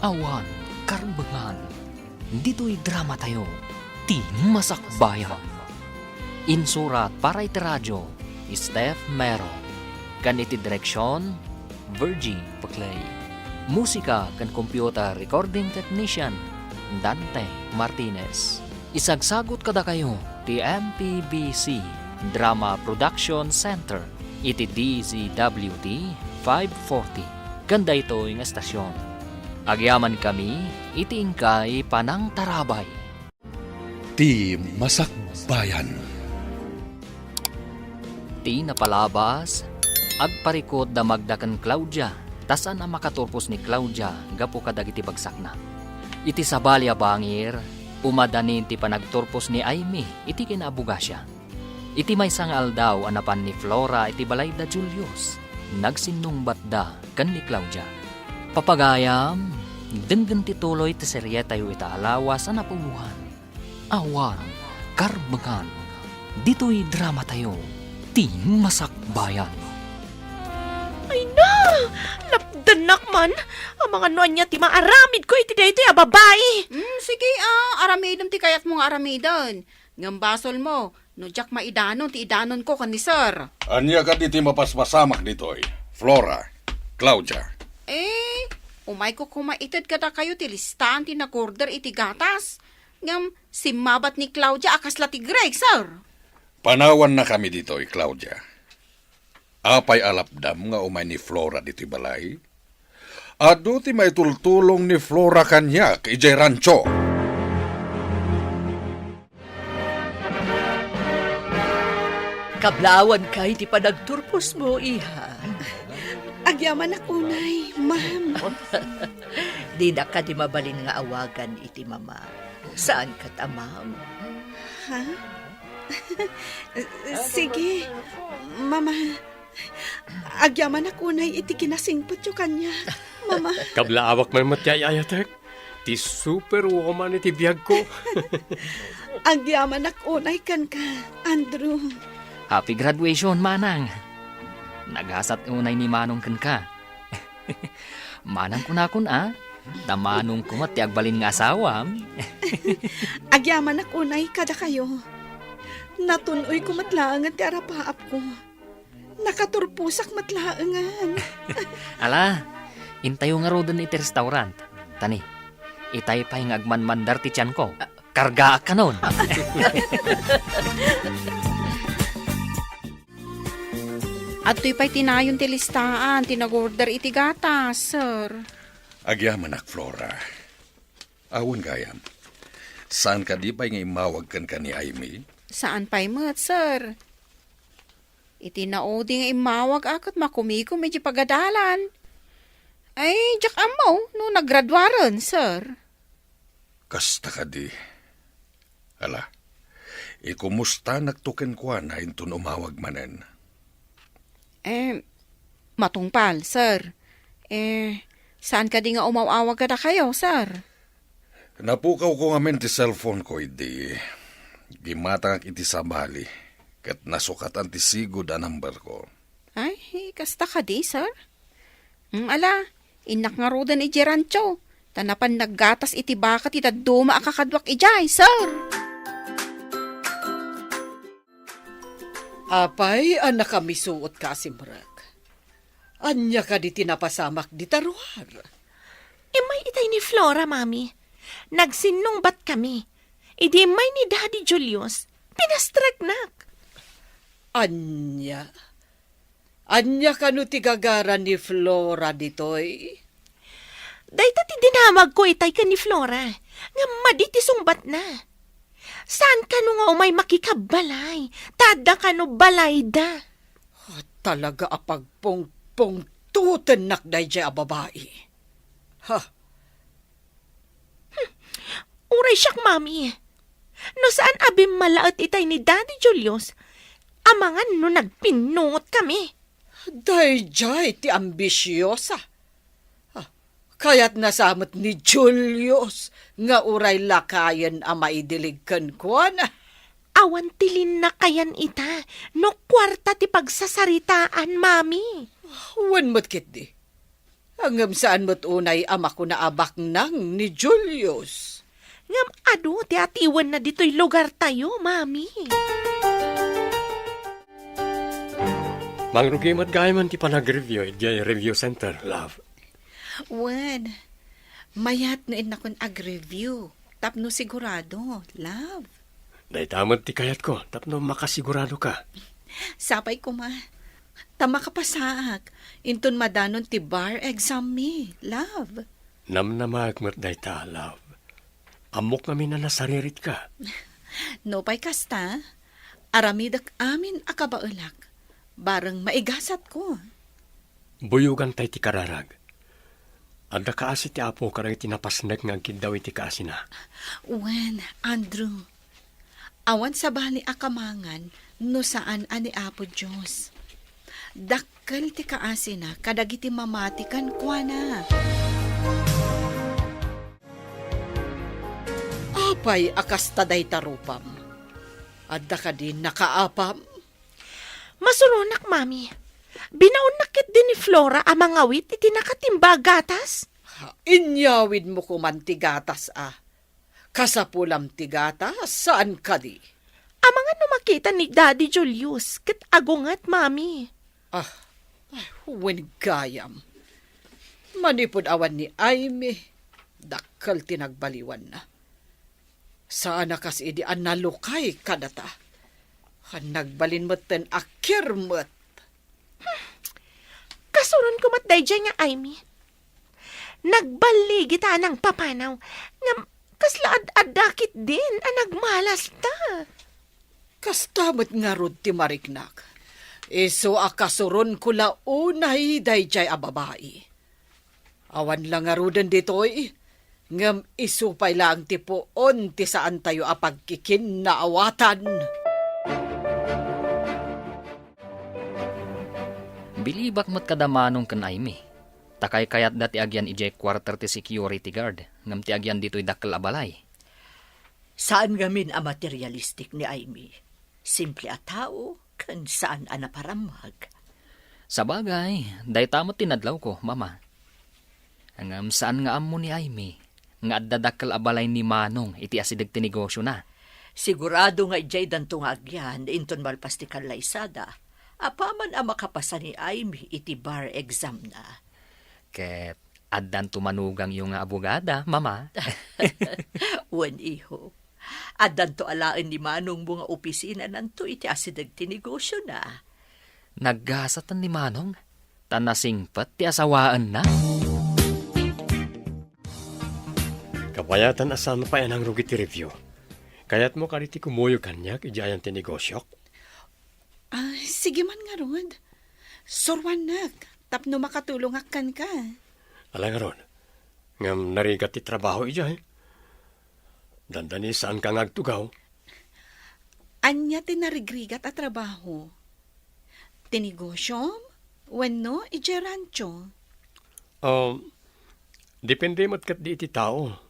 Awan Karbengan. Ditoy dramatayo, Ti Masakbayan. Insurat para iti radio, Steph Mero. Ken iti direksion, Virgie Paclay. Musika ken computer recording technician, Dante Martinez. Isagsagut kadakayo ti M P B C Drama Production Center iti D Z W T five forty ken daytoy nga estasion. Agyamankami iti inkay panangtarabay. Ti Masakbayan. Ti napalabas, agparikut da Magda ken Claudia, ta saan a makaturpos ni Claudia gapu kadagiti bagsakna. Iti sabali a bangir, umadanin ti panagturpos ni Aimee iti kinaabogasia. Iti maysa nga aldaw a napan ni Flora iti balay da Julius, nagsinnungbatda ken ni Claudia. Papagayam, denggen ti tuloy ti serietayo ita a lawas a napauluan, Awan Karbengan. Ditoy dramatayo, Ti Masakbayan. Ay na! Lapdannak man! Amangan no ania ti maaramidko iti daytoy a babai! Mm, sige, a, aramidem ti kayatmo nga aramiden. Ngem basolmo, no diak maidanon ti idanonko ken ni Sir. Ania kadi ti mapaspasamak ditoy, Flora, Claudia? Eh, umayko koma ited kadakayo ti listaan ti nag-order iti gatas. Ngem simmabat ni Claudia a kasla ti Greg, Sir. Panawannakami ditoy, Claudia. Apay a lapdam nga umay ni Flora ditoy balay? Adu ti maitultulong ni Flora kaniak idiay rancho. Kablaawanka iti panagturposmo, iha. Agyamanak unay, ma'am. Dinak kadi mabalin nga awagan iti mama. Saan ket a ma'am? Ha? Sige, Mama. Agyamanak unay iti kinasingpetyo kaniak, Mama. Kablaawak man met ti ay-ayatek. Ti superwoman iti biagko. Agyamanak unay kenka, Andrew. Happy graduation, Manang. Nagasat unay ni Manong kenka. Manang kunakon a, Ta Manong ko met ti agbalin nga asawam. Agyamanak unay kadakayo. Natun-oyko met laengen ti arapaapko. Nakaturposak met laengen. Ala, intayo ngaruden iti restaurant. Tani, itay pay nga agmanmandar ti tianko. Kargaak kanon. Adtoy pay ti nayon ti listaan ti nag-order iti gatas, sir. Agyamanak, Flora. Awan gayam. Saan kadi pay nga immawag kenka ni Aimee? Saan pay met, sir. Iti naudi nga immawag a ket makumikom iti pagadalan. Ay, diak ammo no naggraduaren, sir. Kasta kadi. Ala, ikumustanakto kenkuana inton umawag manen. Eh, matungpal, sir. Eh, saan kadi nga umaw-awag kadakayo, sir? Napukawko ngamin ti cellphone ko idi gimmatangak iti sabali ket nasukatan ti sigud a number ko. Ay, kasta kadi, sir? Mm, ala, innak ngaruden idiay rancho, ta napan naggatas iti baka ti dadduma a kakaduak idiay, sir. Apay a nakamisuotka a simrek? Ania kadi ti napasamak dita ruar? Immay itay ni Flora, Mami. Nagsinnungbatkami. Idi immay ni Daddy Julius, pinastreknak. Ania? Ania kano ti gagara ni Flora ditoy? Dayta ti dinamagko itay ken ni Flora, ngem madi ti sungbatna. Saan kano nga umay makikabbalay, ta adda kano balayda. Ah, talaga a pagpungpungtotennak daydiay a babai. Ha? Hmm. Uray siak, Mami. No saan a bimmalaet itay ni Daddy Julius, amangan no nagpinnungotkami. Daydiay ti ambisiosa. Ah, kayatna sa met ni Julius nga uray lakayen a maidilig kenkuana. Awan ti linnakayan ita no kuarta ti pagsasaritaan, Mami. Wen met ketdi. Ngem saan met unay a makuna a baknang ni Julius. Ngem adu ti atiwenna ditoy lugartayo, Mami. Mangrugi met gayam ti panag-review idiay review center, love. Wen, mayat no innakon ag-review tapno sigurado, love. Dayta met ti kayatko tapno makasigurado ka. Sapay koma. Ta makapasaak inton madanon ti bar exam mi, love. Namnamaek met dayta, love. Ammok ngamin a nasaririt ka. Nupay kasta, aramidek amin a kabaelak, bareng maigasatko. Buyogan tay ti kararag. Adda kaasi ti Apo kadagiti napasnek nga agkiddaw iti kaasina. Wen, Andrew, awan sabali a kamangan no saan a ni Apo Dios. Dakkel ti kaasina kadagiti mamati kenkuana. Apay a kasta dayta rupam? Adda kadi nakaapam? Masuronak, Mami. Binaonnak ketdi ni Flora a mangawit iti nakatimba a gatas. Ha, inyawidmo koman ti gatas, a. Kasapulam ti gatas, saan kadi? Amangan no makita ni Daddy Julius, ket agunget, Mami. Ah, ay, wen gayam. Manipud awan ni Aimee, dakkel ti nagbaliwanna. Saan a kas idi a nalukay kadata. Nagbalin metten a kirmet. Kasuronko met daydiay nga Aimee. Nagballigita a nangpapanaw, ngem kasla ad-adda ketdin a nagmalasta. Kasta met ngarud ti mariknak. Isu a kasuronko la unay daydiay a babai. Awan la ngaruden ditoy, ngem isu pay laeng ti puon ti saantayo a pagkikinnaawatan. Bilibak met kada Manong ken Aimee, ta kaykayatda ti agyan idiay quarter ti security guard, ngem ti agyan ditoy dakkel a balay. Saan ngamin a materialistic ni Aimee. Simple a tao, ken saan a naparammag. Sabagay, dayta met ti nadlawko, Mama. Ngem saan nga ammo ni Aimee nga adda dakkel a balay ni Manong iti asideg ti negosiona. Sigurado nga idiay danto nga agyan inton malpas ti kallaysada, apaman a makapasa ni Aimee iti bar examna. Ket addanto manugangyo nga abogada, Mama. Wen, iho. Addanto alaen ni manongmo nga opisinananto iti asideg ti negosiona. Naggasaten ni Manong, ta nasingpet ti asawaenna. Kabayatan a saan pay a nangrugi ti review. Kayatmo kadi ti kumuyog kaniak idiay ayan ti negosiok? Ah, sige man ngarud. Suruannak tapno makatulongak kenka. Ala ngarud, ngem narigat ti trabaho idiay. Dandani saanka nga agtugaw. Ania ti narigrigat a trabaho? Ti negosiom wenno idiay rancho? Um, depende met ketdi iti tao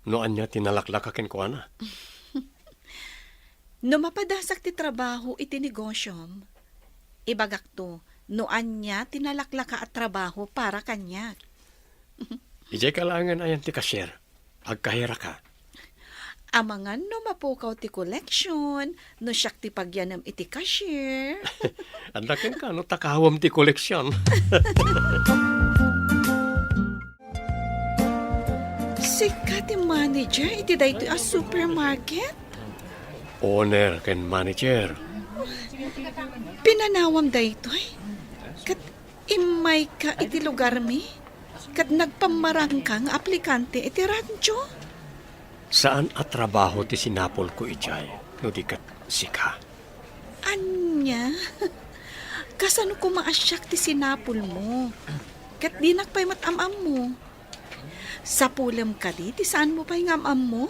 no ania ti nalaklaka kenkuana. No mapadasak ti trabaho iti negosiom, ibagakto no ania ti nalaklaka a trabaho para kaniak. Idiay ka laengen ayan ti cashier. Agkahiraka. Amangan no mapukaw ti koleksyon, no siak ti pagyanem iti cashier. Adda kenka no takawem ti koleksyon. Sika ti manager iti daytoy a supermarket? Owner ken manager. Pinanawam daytoy? Ket immayka iti lugarmi? Ket nagpammarangka nga aplikante iti rancho? Saan a trabaho ti sinapulko idiay no di ket sika. Ania? Kasano koma a siak ti sinapulmo? Ket dinak pay met am-ammo. Sapulem kadi ti saanmo pay nga am-ammo?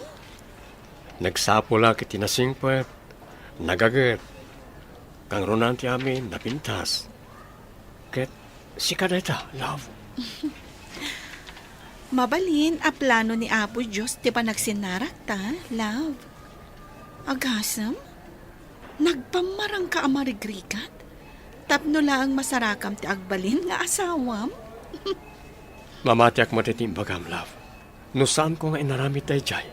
Nagsapulak iti nasingpet, nagaget. Kangrunaan ti amin, napintas. Ket sika dayta, love. Mabalin a plano ni Apo Dios ti panagsinnarakta, love. Agasem, nagpammarangka a marigrigat tapno laeng masarakam ti agbalin nga asawam? Mamatiak met iti imbagam, love. No saanko nga inaramid daydiay,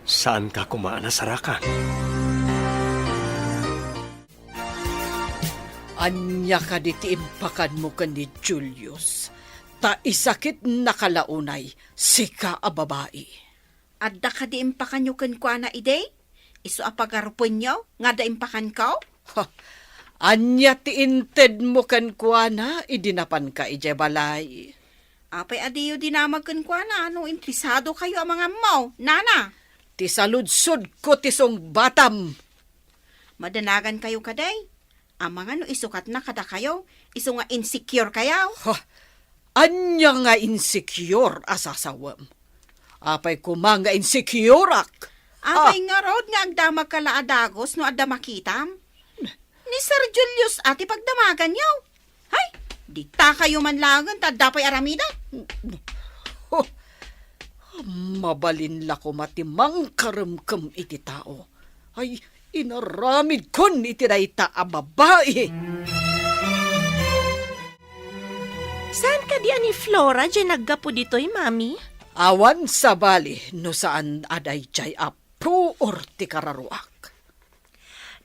saanka koma a nasarakan. Ania kadi ti impakanmo ken ni Julius? Ta isakitnaka la unay, sika a babai. Adda kadi impakanyo kenkuana idi? Isu a pagarupenyo nga adda impakanko? Ha, ania ti intedmo kenkuana idi napanka idiay balay? Apay a diyo dinamag kenkuana no interesadokayo a mangammo, nana? Ti saludsodko ti sungbatam. Madanagankayo kadi? Amangan no isukatna kadakayo, isu nga insecure kayo. Ha? Ania nga insecure a sasawem? Apay koma nga insecureak? Apay ngarud nga agdamagka la a dagus no adda makitam? Ni Sir Julius a ti pagdamaganyo. Hay, ditakayo man laengen ta adda pay aramiden. Huh. Mabalin la koma ti mangkaremkem iti tao. Ay, inaramidkon iti dayta a babai. Saan kadi a ni Flora diay naggapu ditoy, Mami? Awan sabali no saan a daydiay a puor ti kararuak.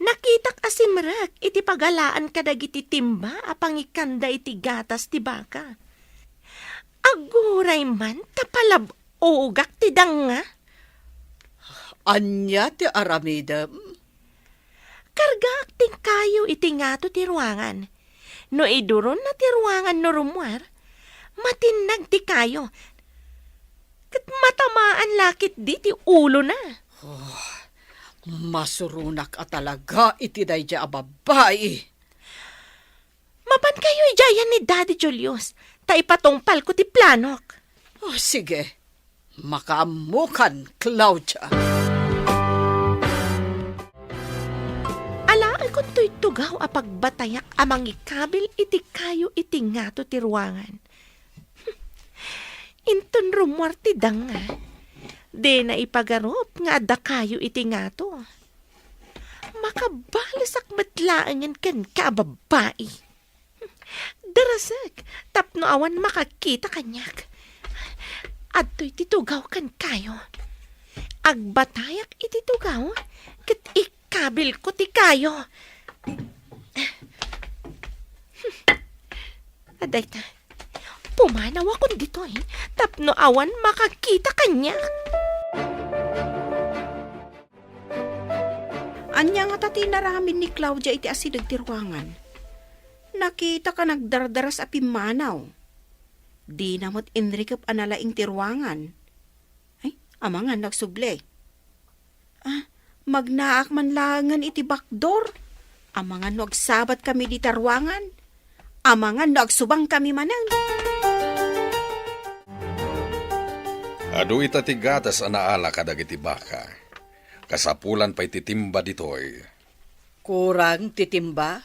Nakitak a simrek iti pagalaan kadagiti timba a pangikanda iti gatas ti baka. Aguray man ta palab-ogak ti danga. Ania ti aramidem? Kargaak ti kayo iti ngato ti ruangan. No iduronna ti ruangan no rummuar, matinnag ti kayo. Ket matamaan la ketdi ti ulona. Oh, masuronak a talaga iti daydiay a babai. Mapankayo idiay ni Daddy Julius, ta ipatungpalko ti planok. Oh, sige. Makaammokan, Claudia. Alaekon toy tugaw a pagbatayak a mangikabil iti kayo iti ngato ti ruangan. Inton rummuar ti danga, dina ipagarup nga adda kayo iti ngato. Makabalesak met laengen kenka a babai. Darasek tapno awan makakita kaniak. Adtoy ti tugaw kenkayo. Agbatayak iti tugaw, ket ikabilko ti kayo. Adayta, pumanawakon ditoy tapno awan makakita kaniak. Ania ngata ti inaramid ni Claudia iti asideg ti ruangan? Nakitak a nagdardaras a pimmanaw. Dina met inrikep a nalaing ti ruangan. Ay, amangan no agsubli. Ah, magnaak man laengen iti bakdor. Amangan no agsabatkami dita ruangan. Amangan no agsubangkami manen. Adu ita ti gatas a naala kadagiti baka. Kasapulan pay ti timba ditoy. Kurang ti timba?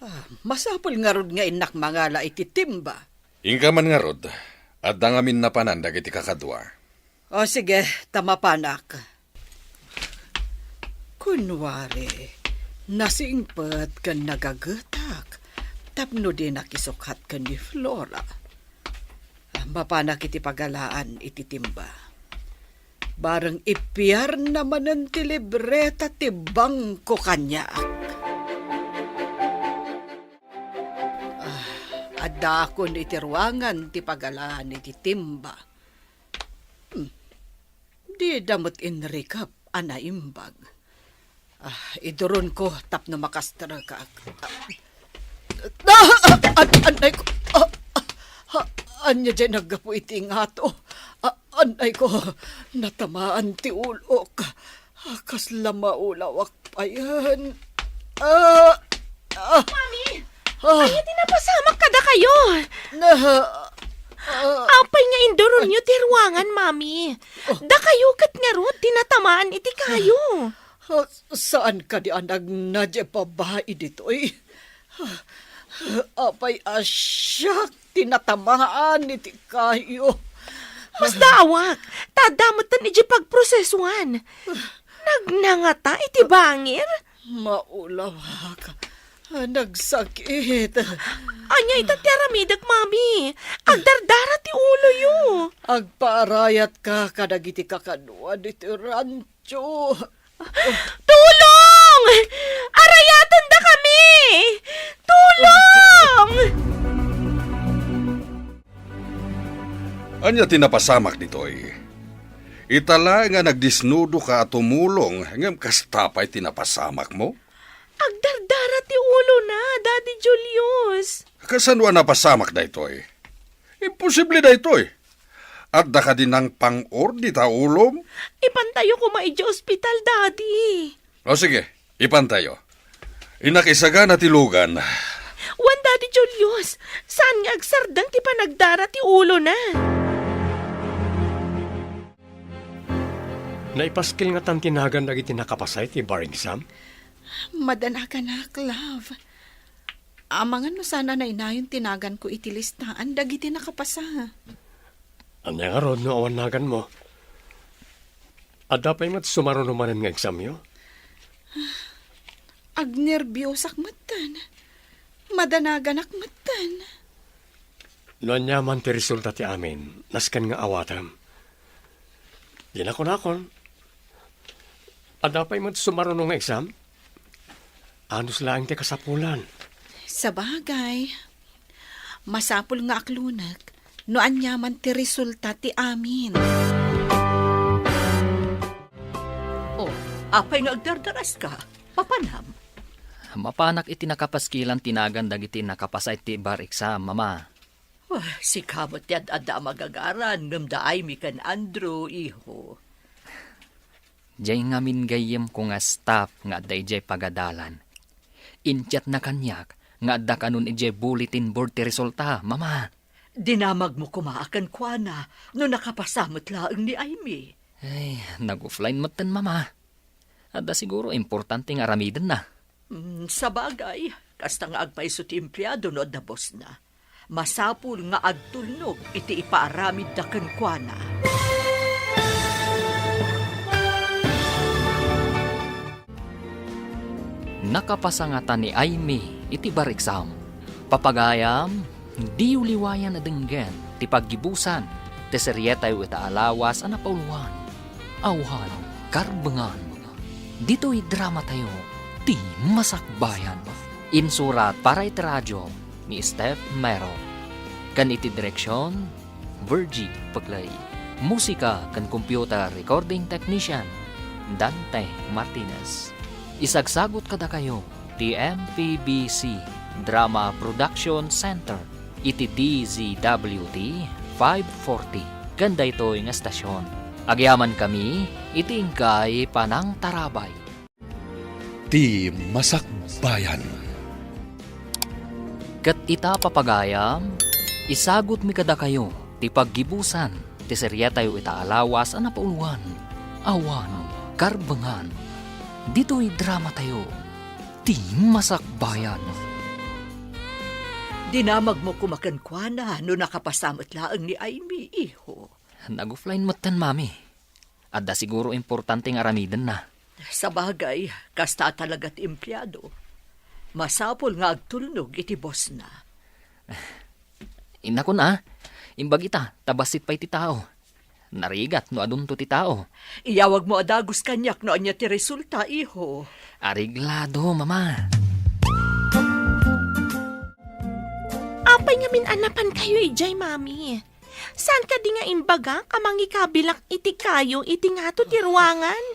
Ah, masapul ngarud nga innak mangala iti timba. Inka man ngarud, adda ngamin napanan dagiti kakadua. O sige, ta mapanak. Kunwari, nasingpet ken nagagetak tapno dinak isukkat ken ni Flora. Ah, mapanak iti pagalaan iti timba. Bareng ipiarna manen ti libreta ti bangko kaniak. Ah, addakon iti ruangan ti pagalaan iti timba. Hmm. Dida met inrikep a naimbag. Ah, iduronko tapno makastrekak. Ah, an-, annay ko. Ah, ah, ah, ania diay naggapu iti ingato? Ah, annay ko. Natamaan ti ulok. Ah, kasla maulawak payen. Ah, ah, Mami! Ah. Ania ti napasamak kadakayo? Na, ah, Apay nga induronyo ti ruangan, Mami? Oh. Dakayo ket ngarud ti natamaan iti kayo. Ah, saan kadi a nagna diay babai ditoy? Apay a siak ti natamaan iti kayo? Masdaawak, ta adda metten idiay pagprosesoan. Nagnangata iti bangir? Maulawak. Nagsakit. Ania ita ti aramidek, Mami? Agdardara ti uloyo. Agpaarayatka kadagiti kakaduan iti rancho. Tulong! Arayatendakami! Tulong! Ania ti napasamak ditoy? Ita laeng a nagdisnudoka a tumulong, ngem kasta pay ti napasamakmo? Agdardara ti ulona, Daddy Julius. Kasano a napasamak daytoy? Imposible daytoy. Adda kadi nangpang-or dita ulom? Ipantayo koma idiay ospital, Daddy. O sige, ipantayo. Innak isagana ti lugan. Wen, Daddy Julius, saan nga agsardeng ti panagdara ti ulona. Naipaskil ngatan ti nagan dagiti nakapasa iti bar exam? Madanaganak, love. Amangan no saan a nainayon ti naganko iti listaan dagiti nakapasa. Ania ngarud no awan naganmo? Adda pay met sumaruno manen nga examyo? Agnerbiosak metten. Madanaganak metten. No aniaman ti resulta ti amin, nasken nga awatem. Dina kunakon, adda pay met sumaruno nga exam? Anus laeng ti kasapulan. Sabagay, masapul nga aklonek no aniaman ti resulta ti amin. Oh, apay nga agdardaraska? Papanam? Mapanak iti nakapaskilan ti nagan dagiti nakapasa iti bar exam, Mama. Ah, sika met ti ad-adda a magagaran, ngem da Aimee ken Andrew, iho. Diay ngamin gayyemko nga staff nga adda idiay pagadalan. Inchatna kaniak nga adda kanon idiay bulletin board ti resulta, Mama. Dinamagmo koma a kenkuana no nakapasa met laeng ni Aimee. Ay, nag-offline metten, Mama. Adda siguro importante nga aramidenna. Mm, sabagay, kasta nga agpayso ti empleado no adda bossna. Masapul nga agtulnog iti ipaaramidda kenkuana. Nakapasa ngata ni Aimee iti bar exam. Papagayam, diyo liwayan a denggen ti paggibusan. ti serietayo ita a lawas a napauluan, Awan Karbengan. Ditoy dramatayo, Ti Masakbayan. Insurat para iti radio ni Steph Mero. Ken iti direksion, Virgie Peclay. Musika ken computer recording technician, Dante Martinez. Isagsagut kadakayo ti M P B C Drama Production Center iti D Z W T five forty ken daytoy nga estasion. Agyamankami iti inkay panangtarabay. Ti Masakbayan. Ket ita, papagayam, isagutmi kadakayo ti paggibusan ti serietayo ita a lawas a napauluan, Awan Karbengan. Ditoy dramatayo, Ti Masakbayan. Dinamagmo koma kenkuana no nakapasa met laeng ni Aimee, iho. Nag-offline metten, Mami. Adda siguro importante nga aramidenna. Sabagay, kasta a talaga ti empleado. Masapul nga agtulnog iti bossna. Innakon a, imbag ita, ta bassit pay ti tao. Narigat no adunto ti tao. Iyawagmo a dagus kaniak no ania ti resulta, iho. Areglado, Mama. Apay ngamin a napankayo idiay, Mami? Saan kadi nga imbagak a mangikabilak iti kayo iti ngato ti ruangan?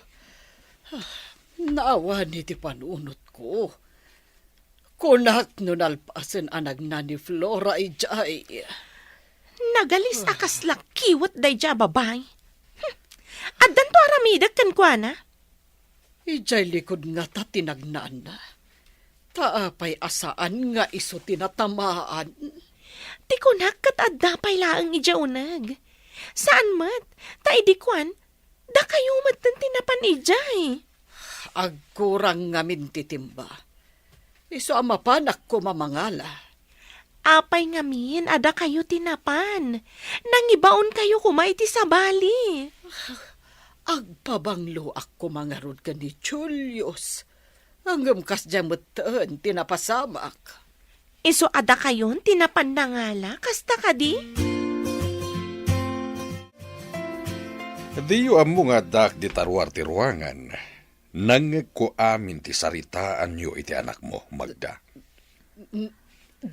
Naawan iti panunotko. Kunak no nalpasen a nagna ni Flora idiay. Nagalis a kasla kiwet daydiay a babai. Hmm. Addanto aramidek kenkuana? Idiay likud ngata ti nagnaanna. Ta apay a saan nga isu ti natamaan? Ti kunak ket adda pay laeng idiay uneg. Saan met, ta idi kuan, dakayo metten ti napan idiay. Agkurang ngamin ti timba. Isu a mapanak koma mangala. Apay ngamin a dakayo ti napan? Nangibaonkayo koma iti sabali. Agpabangloak koma ngarud ken ni Julius. Ngem kasdiay metten ti napasamak. Isu a dakayon ti napan nangala, kasta kadi? Diyo ammo nga addaak dita ruar ti ruangan. Nangngegko amin ti saritaanyo iti anakmo, Magda. N-,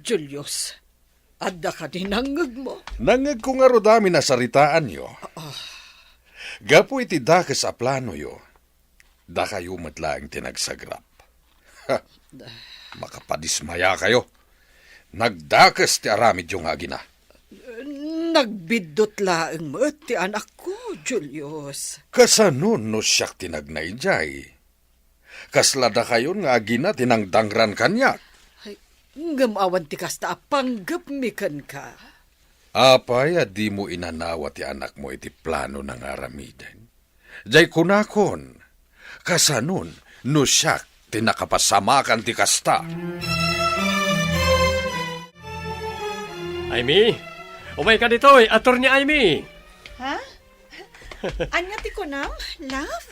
Julius, adda kadi nangngegmo? Nangngegko ngarud amin a saritaanyo. Ah. Gapu iti dakes a planoyo, dakayo met laeng ti nagsagrap. Ha! Makapadismayakayo. Nagdakes ti aramidyo nga agina. Nagbiddut laeng met ti anakko, Julius. Kasano no siak ti nagna idiay? Kasla dakayon nga agina ti nangdangran kaniak? Ay, ngem awan ti kasta a panggepmi kenka. Apay a dimo inanawa ti anakmo iti plano nga aramiden? Jay kunakon, kasanon no siak ti nakapasamakan ti kasta? Aimee, umayka ditoy, Attorney Aimee! Ha? Ania ti kunam, love?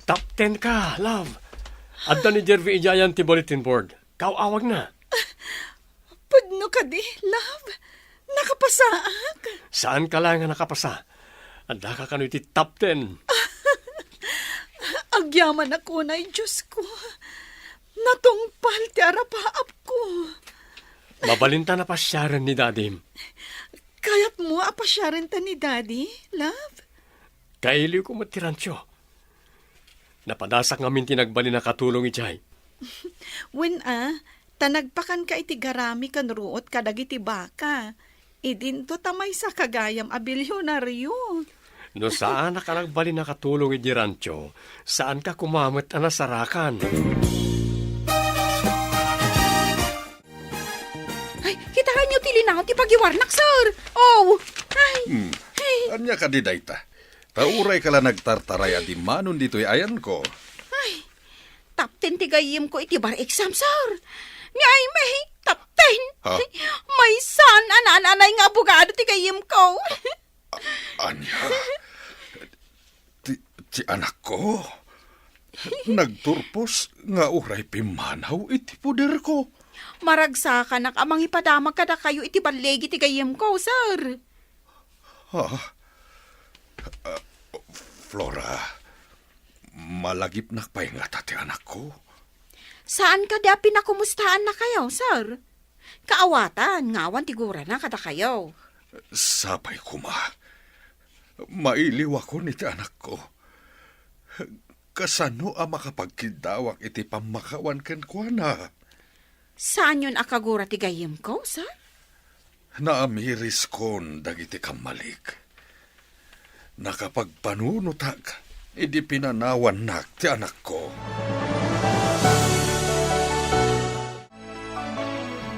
Top ten ka, love. Adda ni Jervy idiayan ti bulletin board. Kaaw-awagna. Pudno kadi, love? Nakapasaak? Saanka laeng a nakapasa. Addaka kano iti top ten. Agyamanak unay, Diosko. Natungpal ti arapaapko. Mabalinta a pasiaren ni Dadim. Kayatmo a pasiarenta ni Daddy, love? Kailiwko met ti rancho. Napadasak ngamin ti nagbalin a katulong idiay. Wen a, ta nagpakanka iti garami ken ruot kadagiti baka. Idinto ta maysaka gayam a bilionario. No saanak a nagbalin a katulong idiay rancho, saanka koma met a nasarakan. Ay, kitaenyo ti linaw ti pagiwarnak, sir. Oh, ay. Hmm. Ay. Ania kadi dayta? Ta urayka la nagtartaray a dimmanon ditoy ayanko. Ay, top ten ti gayyemko iti bar exam, sir. Ni Aimee, top ten. Ha? Maysa a naan-anay nga abogado ti gayyemko. A-, ania? Ti, ti anakko? Nagturpos nga uray pimmanaw iti poderko. Maragsakanak a mangipadamag kadakayo iti balligi ti gayyemko, sir. Ha? Flora, malagipnak pay ngata ti anakko? Saan kadi a pinakumustaannakayo, sir? Kaawatan nga awan ti gurana kadakayo. Sapay koma. Mailiwakon iti anakko. Kasano a makapagkiddawak iti pammakawan kenkuana? Saanyon a kagura ti gayyemko, sir? Naamiriskon dagiti kammalik. Nakapagpanunotak idi pinanawannak ti anakko.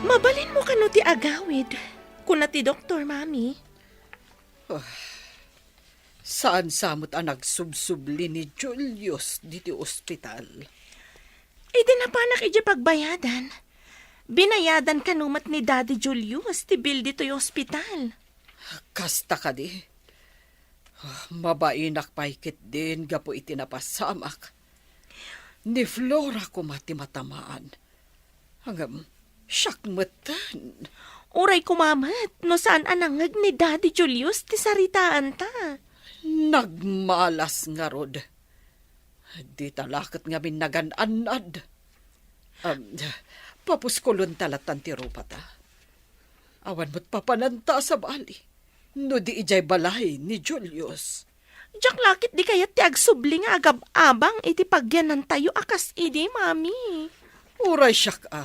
Mabalinmo kano ti agawid, kuna ti doktor, Mami. Ah, saan sa met a nagsubsubli ni Julius diti ospital? Idi napanak idiay pagbayadan, binayadan kano met ni Daddy Julius ti bill ditoy ospital. Kasta kadi? Ah, mabainak pay ketdin gapu iti napasamak. Ni Flora koma ti matamaan. Ngem, siak metten. Uray koma met no saan a nangngeg ni Daddy Julius ti saritaanta. Nagmalas ngarud. Dita la ket ngamin nagan-annad. Am, papuskolonta latan ti rupata. Awan met papananta a sabali no di idiay balay ni Julius. Diak la ketdi kayat ti agsubli nga agab-abang iti pagyanantayo a kas idi, Mami. Uray siak a,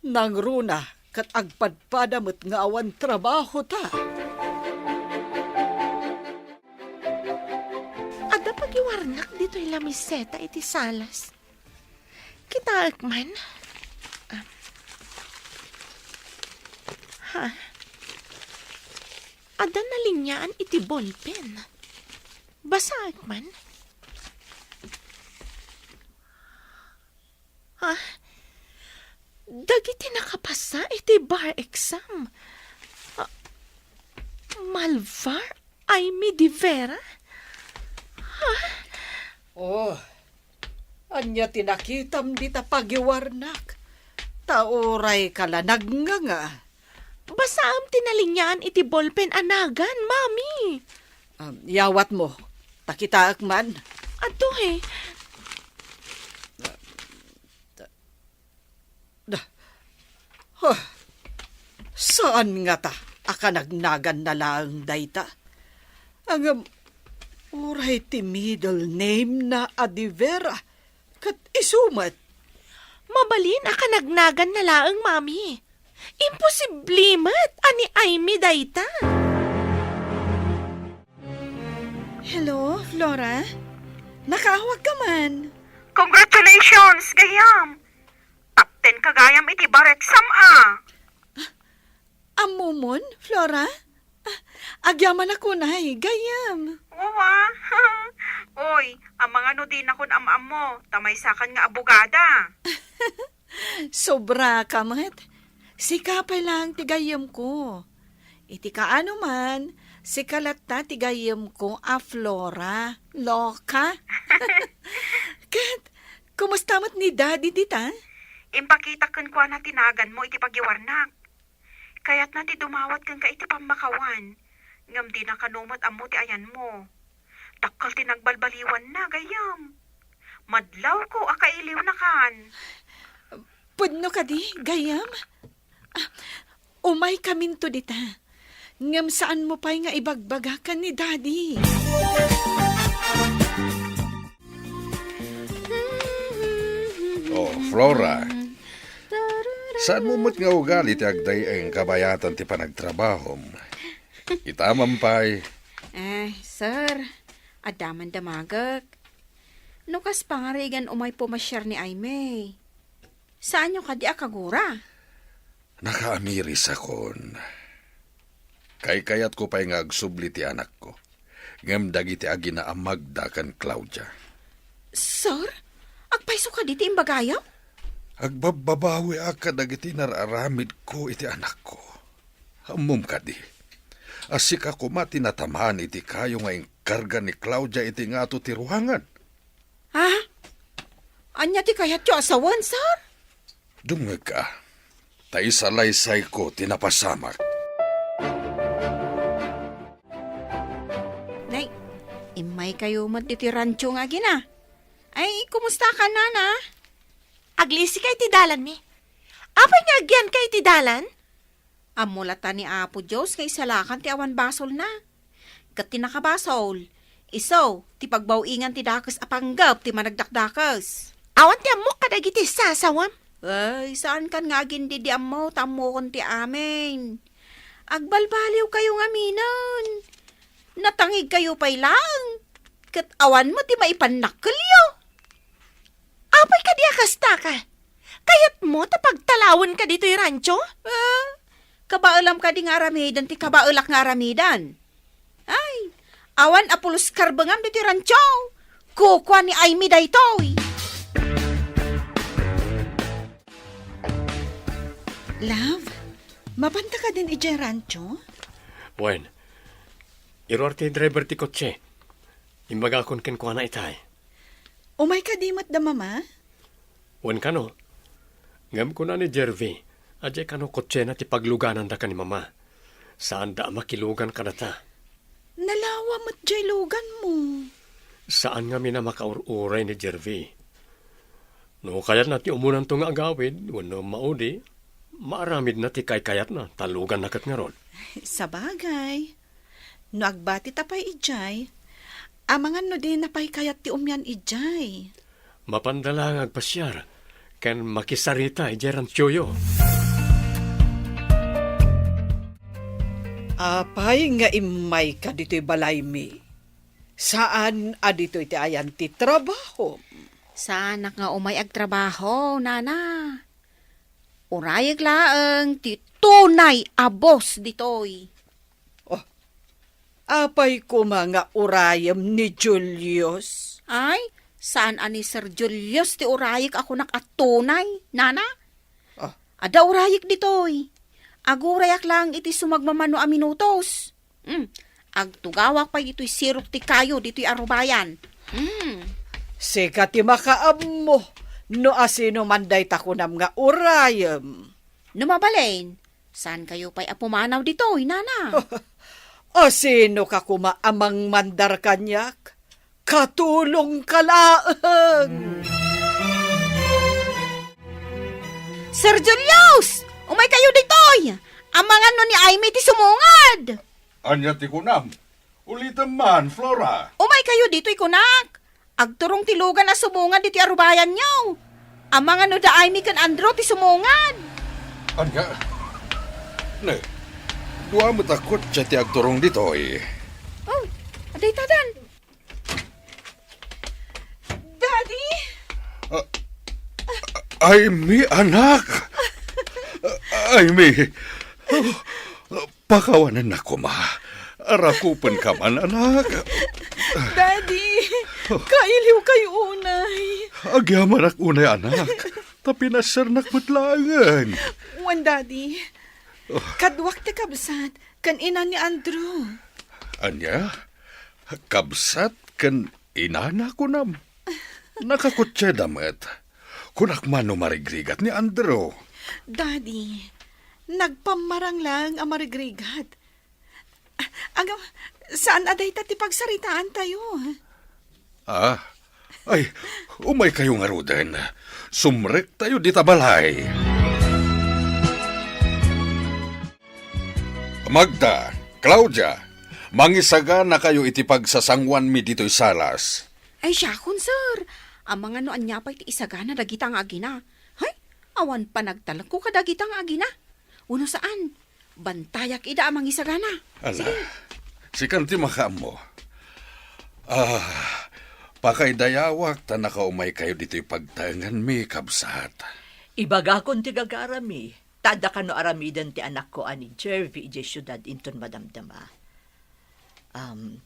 nangruna ket agpadpada met nga awan trabahota. Adda pagiwarnak ditoy lamiseta iti salas. Kitaek man. Ah. Ha? Adda nalinyaan iti bolpen. Basaek man. Ha? Dagiti nakapasa iti bar exam. Ah, Malvar Aimee de Vera? Ha? Oh, ania ti nakitam dita pagiwarnak? Ta urayka la nagnganga. Basaem ti nalinyaan iti bolpen a nagan, Mami. Um, yawatmo, ta kitaek man. Adtoy. Da. Huh. Saan ngata a kanagnaganna laeng dayta? Ngem, uray ti middle name na a de Vera, ket isu met. Mabalin a kanagnaganna laeng, Mami. Imposible met a ni Aimee dayta. Hello, Flora? Nakaawagka man. Congratulations, gayyem! Top ten ka gayam iti bar exam, a. Ammomon, Flora? Ah, agyamanak unay, gayyem. Wa. Oy, amangan no dinakon am-ammo, ta maysakan nga abogada. Sobraka met. Sika pay laeng ti gayyemko. Iti kaano man, sika latta ti gayyemko a Flora. Loka. Ket, kumusta met ni Daddy dita? Impakitak kenkuana ti naganmo iti pagiwarnak. Kayatna ti dumawat kenka iti pammakawan, ngem dina kano met ammo ti ayanmo. Dakkel ti nagbalbaliwanna, gayyem. Madlawko a kailiwnakan. Pudno kadi, gayyem? Ah, umaykaminto dita. Ngem saanmo pay nga ibagbaga ken ni Daddy. Oh, Flora. Saanmo met nga ugali ti agday-ay nga kabayatan ti panagtrabahom. Ita man pay. Eh, sir, adda man damagek. No kas pangarigan umay pumasiar ni Aimee, saanyo kadi a kagura? Nakaamirisakon. Kaykayatko pay nga agsubli ti anakko, ngem dagiti aginaamagda ken Claudia. Sir, agpayso kadi ti imbagayo? Agbabbabawiak kadagiti nar-aramidko iti anakko. Ammom kadi a sika koma ti natamaan iti kayo nga inkarga ni Claudia iti ngato ti ruangan. Ha? Ania ti kayatyo a sawen, sir? Dumngegka, ta isalaysayko ti napasamak. Nay, immay Kayo met ditoy rancho nga agina. Ay, kumusta ka, Nana? Aglisika iti dalanmi. Apay nga agyanka iti dalan? Ammo latta ni Apo Dios nga isalakan ti awan basolna. Ket ti nakabasol, isu ti pagbaw-ingan ti dakes a panggep ti managdakdakes. Awan ti ammok kadagiti sasawam. Ay, saankan nga agindidi ammo, ta ammokon ti amin. Agbalbaliwkayo ngaminen. Natangigkayo pay laeng, ket awan met ti maipannakkelyo. Apay kadi a kasta ka? Kayatmo ta pagtalawenka ditoy rancho? Ah, kabaelam kadi nga aramiden ti kabaelak nga aramiden? Ay, awan a pulos karbengam ditoy rancho. Kukua ni Aimee daytoy. Love, mapanta kadin idiay rancho? Wen, iruar ti driver ti kotse. Imbagakon kenkuana itay. Umay kadi met da Mama? Wen kano. Ngem kuna ni Jervy, a diay kano kotsena ti paglugananda ken ni Mama. Saanda a makilugan kadata. Nalawa met diay luganmo. Saan ngamin a makaur-uray ni Jervy. No kayatna ti umunanto nga agawid wenno maudi, maaramidna ti kaykayatna, ta luganna ket ngarud. Sabagay, no agbatita pay idiay, amangan no dina pay kayat ti umian idiay. Mapanda la nga agpasiar ken makisarita idiay ranchoyo. Apay nga immayka ditoy balaymi? Saan a ditoy ti ayan ti trabahom? Saanak nga umay agtrabaho, Nana. Urayek laeng ti tunay a boss ditoy. Oh, apay koma nga urayem ni Julius? Ay, saan a ni Sir Julius ti urayek a kunak a tunay, Nana? Ah. Adda urayek ditoy. Agurayak laeng iti sumagmamano a minutos. Hmm, agtugawak pay ditoy sirok ti kayo ditoy arubayan. Hmm. Sika ti makaammo no asino man dayta kunam nga urayem. No mabalin, saan kayo pay a pumanaw ditoy, Nana? Asino ka koma a mangmandar kaniak? Katulong ka laeng! Sir Julius! Umay kayo ditoy! Amangan no ni Aimee ti sumungad! Ania ti kunam? Ulitem man, Flora! Umay kayo ditoy, kunak! Agturong ti lugan a sumungad ditoy arubayanyo! Amangan no da Aimee ken Andrew ti sumungad! Ania? Ne, dua met a kotse ti agturong ditoy. Oh, adda itadan! Daddy! Ah, Aimee, anak! Aimee! Oh, pakawanennak koma. Rakupenka man, anak. Daddy, kailiwkayo unay. Agyamanak unay, anak. Ta pinasernak met laengen. Wen, Daddy. Oh. Kaduak ti kabsat ken ina ni Andrew. Ania? Kabsat ken inana kunam? Nakakotseda met. Kunak man no marigrigat ni Andrew. Daddy, nagpammarang laeng a marigrigat. Agam, saan a dayta ti pagsaritaantayo? Ah, ay, umay kayo ngaruden. Sumrektayo dita balay. Magda, Claudia, mangisagana kayo iti pagsasanguanmi ditoy salas. Ay, siakon, sir. Amangan no ania pay ti isagana dagita nga agina. Hay, awan panagtalekko kadagita nga agina. Wenno saan, bantayak ida a mangisagana. Ala, sige. Sikan ti makaammo. Ah, pakaidayawak ta nakaumay kayo ditoy pagtaenganmi, kabsat. Ibagakon ti gagarami. Ta adda kano aramiden ti anakko a ni Jervy idiay siudad inton madamdama. Am,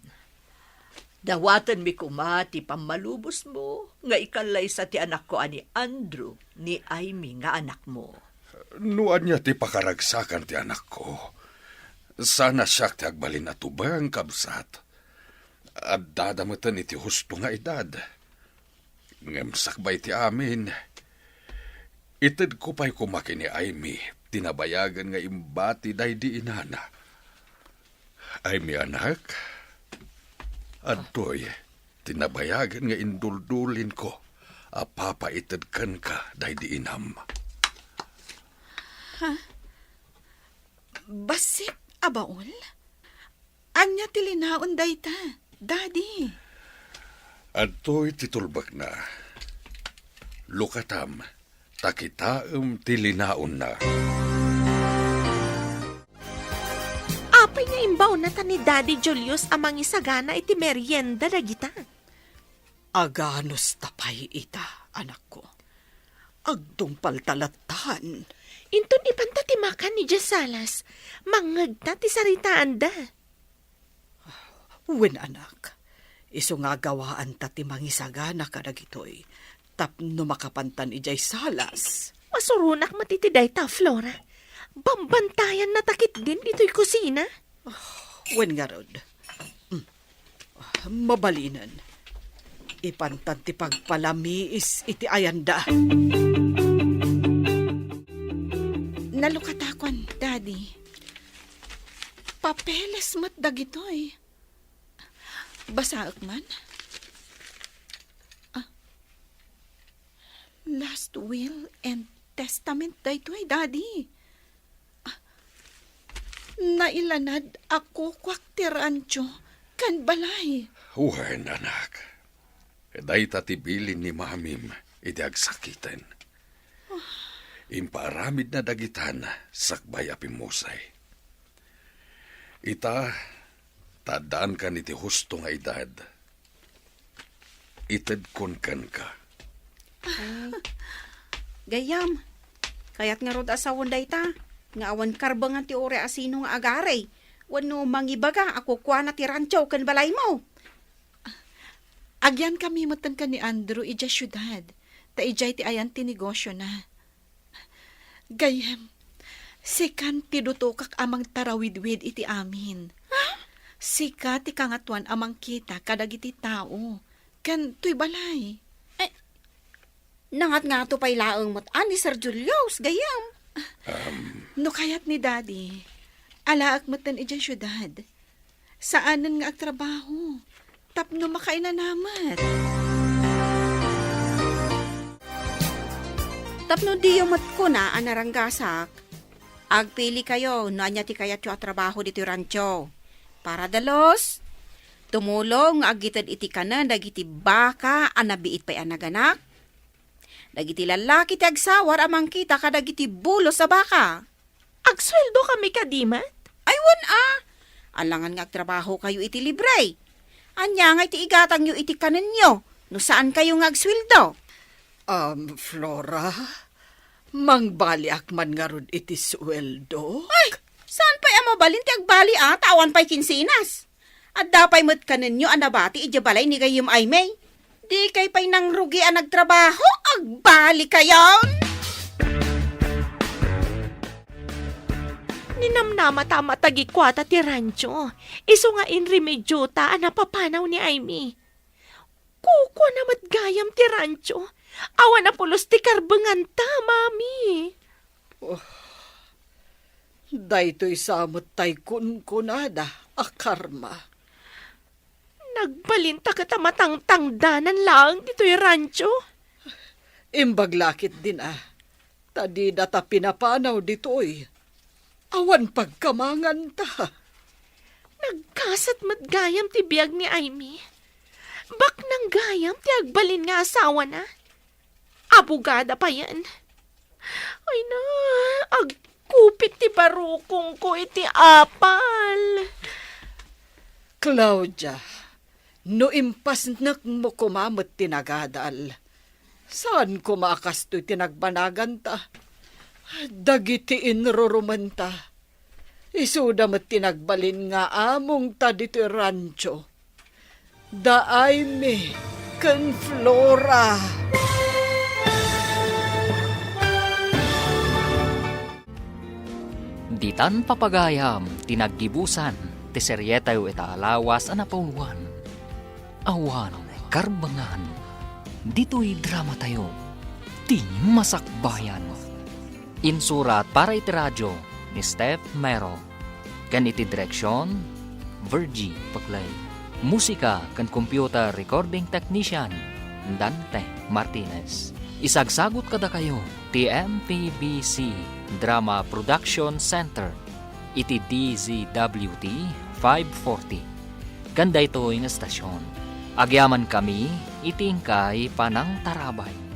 dawatenmi koma ti pammalubosmo nga ikallaysa ti anakko a ni Andrew, ni Aimee nga anakmo. No ania ti pakaragsakan ti anakko, saan a siak ti agbalin a tubeng, kabsat. Addada meten iti husto nga edad. Ngem sakbay ti amin, itedko pay koma ken ni Aimee ti nabayagen nga imbati daydi inana. Aimee, anak, adtoy, ti nabayagen nga induldulinko a papaited kenka daydi inam. Ha? Bassit a baul? Ania ti linaon dayta, Daddy? Adtoy ti tulbekna. Lukatam, ta kitaem ti linaonna. Apay nga imbaonata ni Daddy Julius a mangisagana iti merienda dagita? Aganusta pay ita, anakko. Agtungpalta lattan. Inton ipanta ti makan idiay salas, mangngegta ti saritaanda. Wen, anak, isu nga agawaanta ti mangisagana kadagitoy tapno makapantan idiay salas. Masuronak met iti dayta, Flora. Bambantayanna ta ketdin ditoy kusina. Wen ngarud. Mm. Mabalinen. Ipantan ti pagpalamiis iti ayanda. Nalukatakuan, Daddy. Papeles met dagitoy. Basaek man. Ah. Last will and testament daytoy, Daddy. Ah, nailanad a kukuak ti rancho ken balay. Wen, anak. Dayta ti bilin ni Mamim idi agsakiten. Impaaramidna dagitan sakbay a pimmusay. Ita, ta addaankan iti husto nga edad, itedkon kenka. Ay, gayyem, kayat ngarud a sawen dayta, nga awan karbengan ti uray a sino nga agari wenno mangibaga a kukuana ti rancho ken balaymo. Agyankami metten ken ni Andrew idiay siudad, ta idiay ti ayan ti negosiona. Gayyem, sikan ti dutokak a mangtarawidwid iti amin. Ha? Sika ti kangatoan a mangkita kadagiti tao, ken toy balay. Eh, nangatngato pay laeng met a ni Sir Julius, gayyem. Um. No kayat ni Daddy, alaek metten idiay siudad. Saanen nga agtrabaho tapno makainanamet. Tapno diyo met kuna a naranggasak, agpilikayo no ania ti kayatyo a trabaho ditoy rancho. Para dalus, tumulong nga agited iti kanen dagiti baka a nabiit pay a naganak, dagiti lallaki ti agsawar a mangkita kadagiti bulos a baka. Agsueldo kami kadi met? Ay, wen a. Alangan nga agtrabaho kayo iti libre. Ania nga iti igatangyo iti kanenyo no saan kayo nga agsueldo? Um, Flora, mangbaliak man ngarud iti sueldo? Ay, saan pay a mabalin ti agbali a, ta awan pay kinsenas. Adda pay met kanenyo a nabati idiay balay ni gayyem Aimee. Dikay pay nangrugi a nagtrabaho, agbalikayon! Ninamnamata met a gikuata ti rancho, isu nga inremediota a napapanaw ni Aimee. Kukuana met gayam ti rancho, awan a pulos ti karbenganta, Mami. Oh, daytoy sa met tay kunkunada a karma. Nagbalinta ket a matangtangdanan laeng ditoy rancho. Imbag la ketdin a, ta didata pinapanaw ditoy. Awan pagkamanganta. Nagkasat met gayam ti biag ni Aimee. Baknang gayam ti agbalin nga asawana. Abogada payen. Ay na, agkupit ti barukongko iti apal. Claudia, no impasnekmo koma met ti nagadal, saan koma a kastoy ti nagbanaganta. Dagiti inrurumenta, isuda met ti nagbalin nga amongta ditoy rancho. Da Aimee ken Flora. Ditan papagayam ti naggibusan ti serietayo ita a lawas a napauluan. Awan karbengan ditoy dramatayo, ti Masakbayan. Insurat para iti radio ni Steph Mero, ken iti direksion, Virgie Paclay. Musika ken computer recording technician, Dante Martinez. Isagsagut kadakayo ti M P B C Drama Production Center iti D Z W T five forty. Ken daytoy nga estasion, agyamankami iti inkay panangtarabay.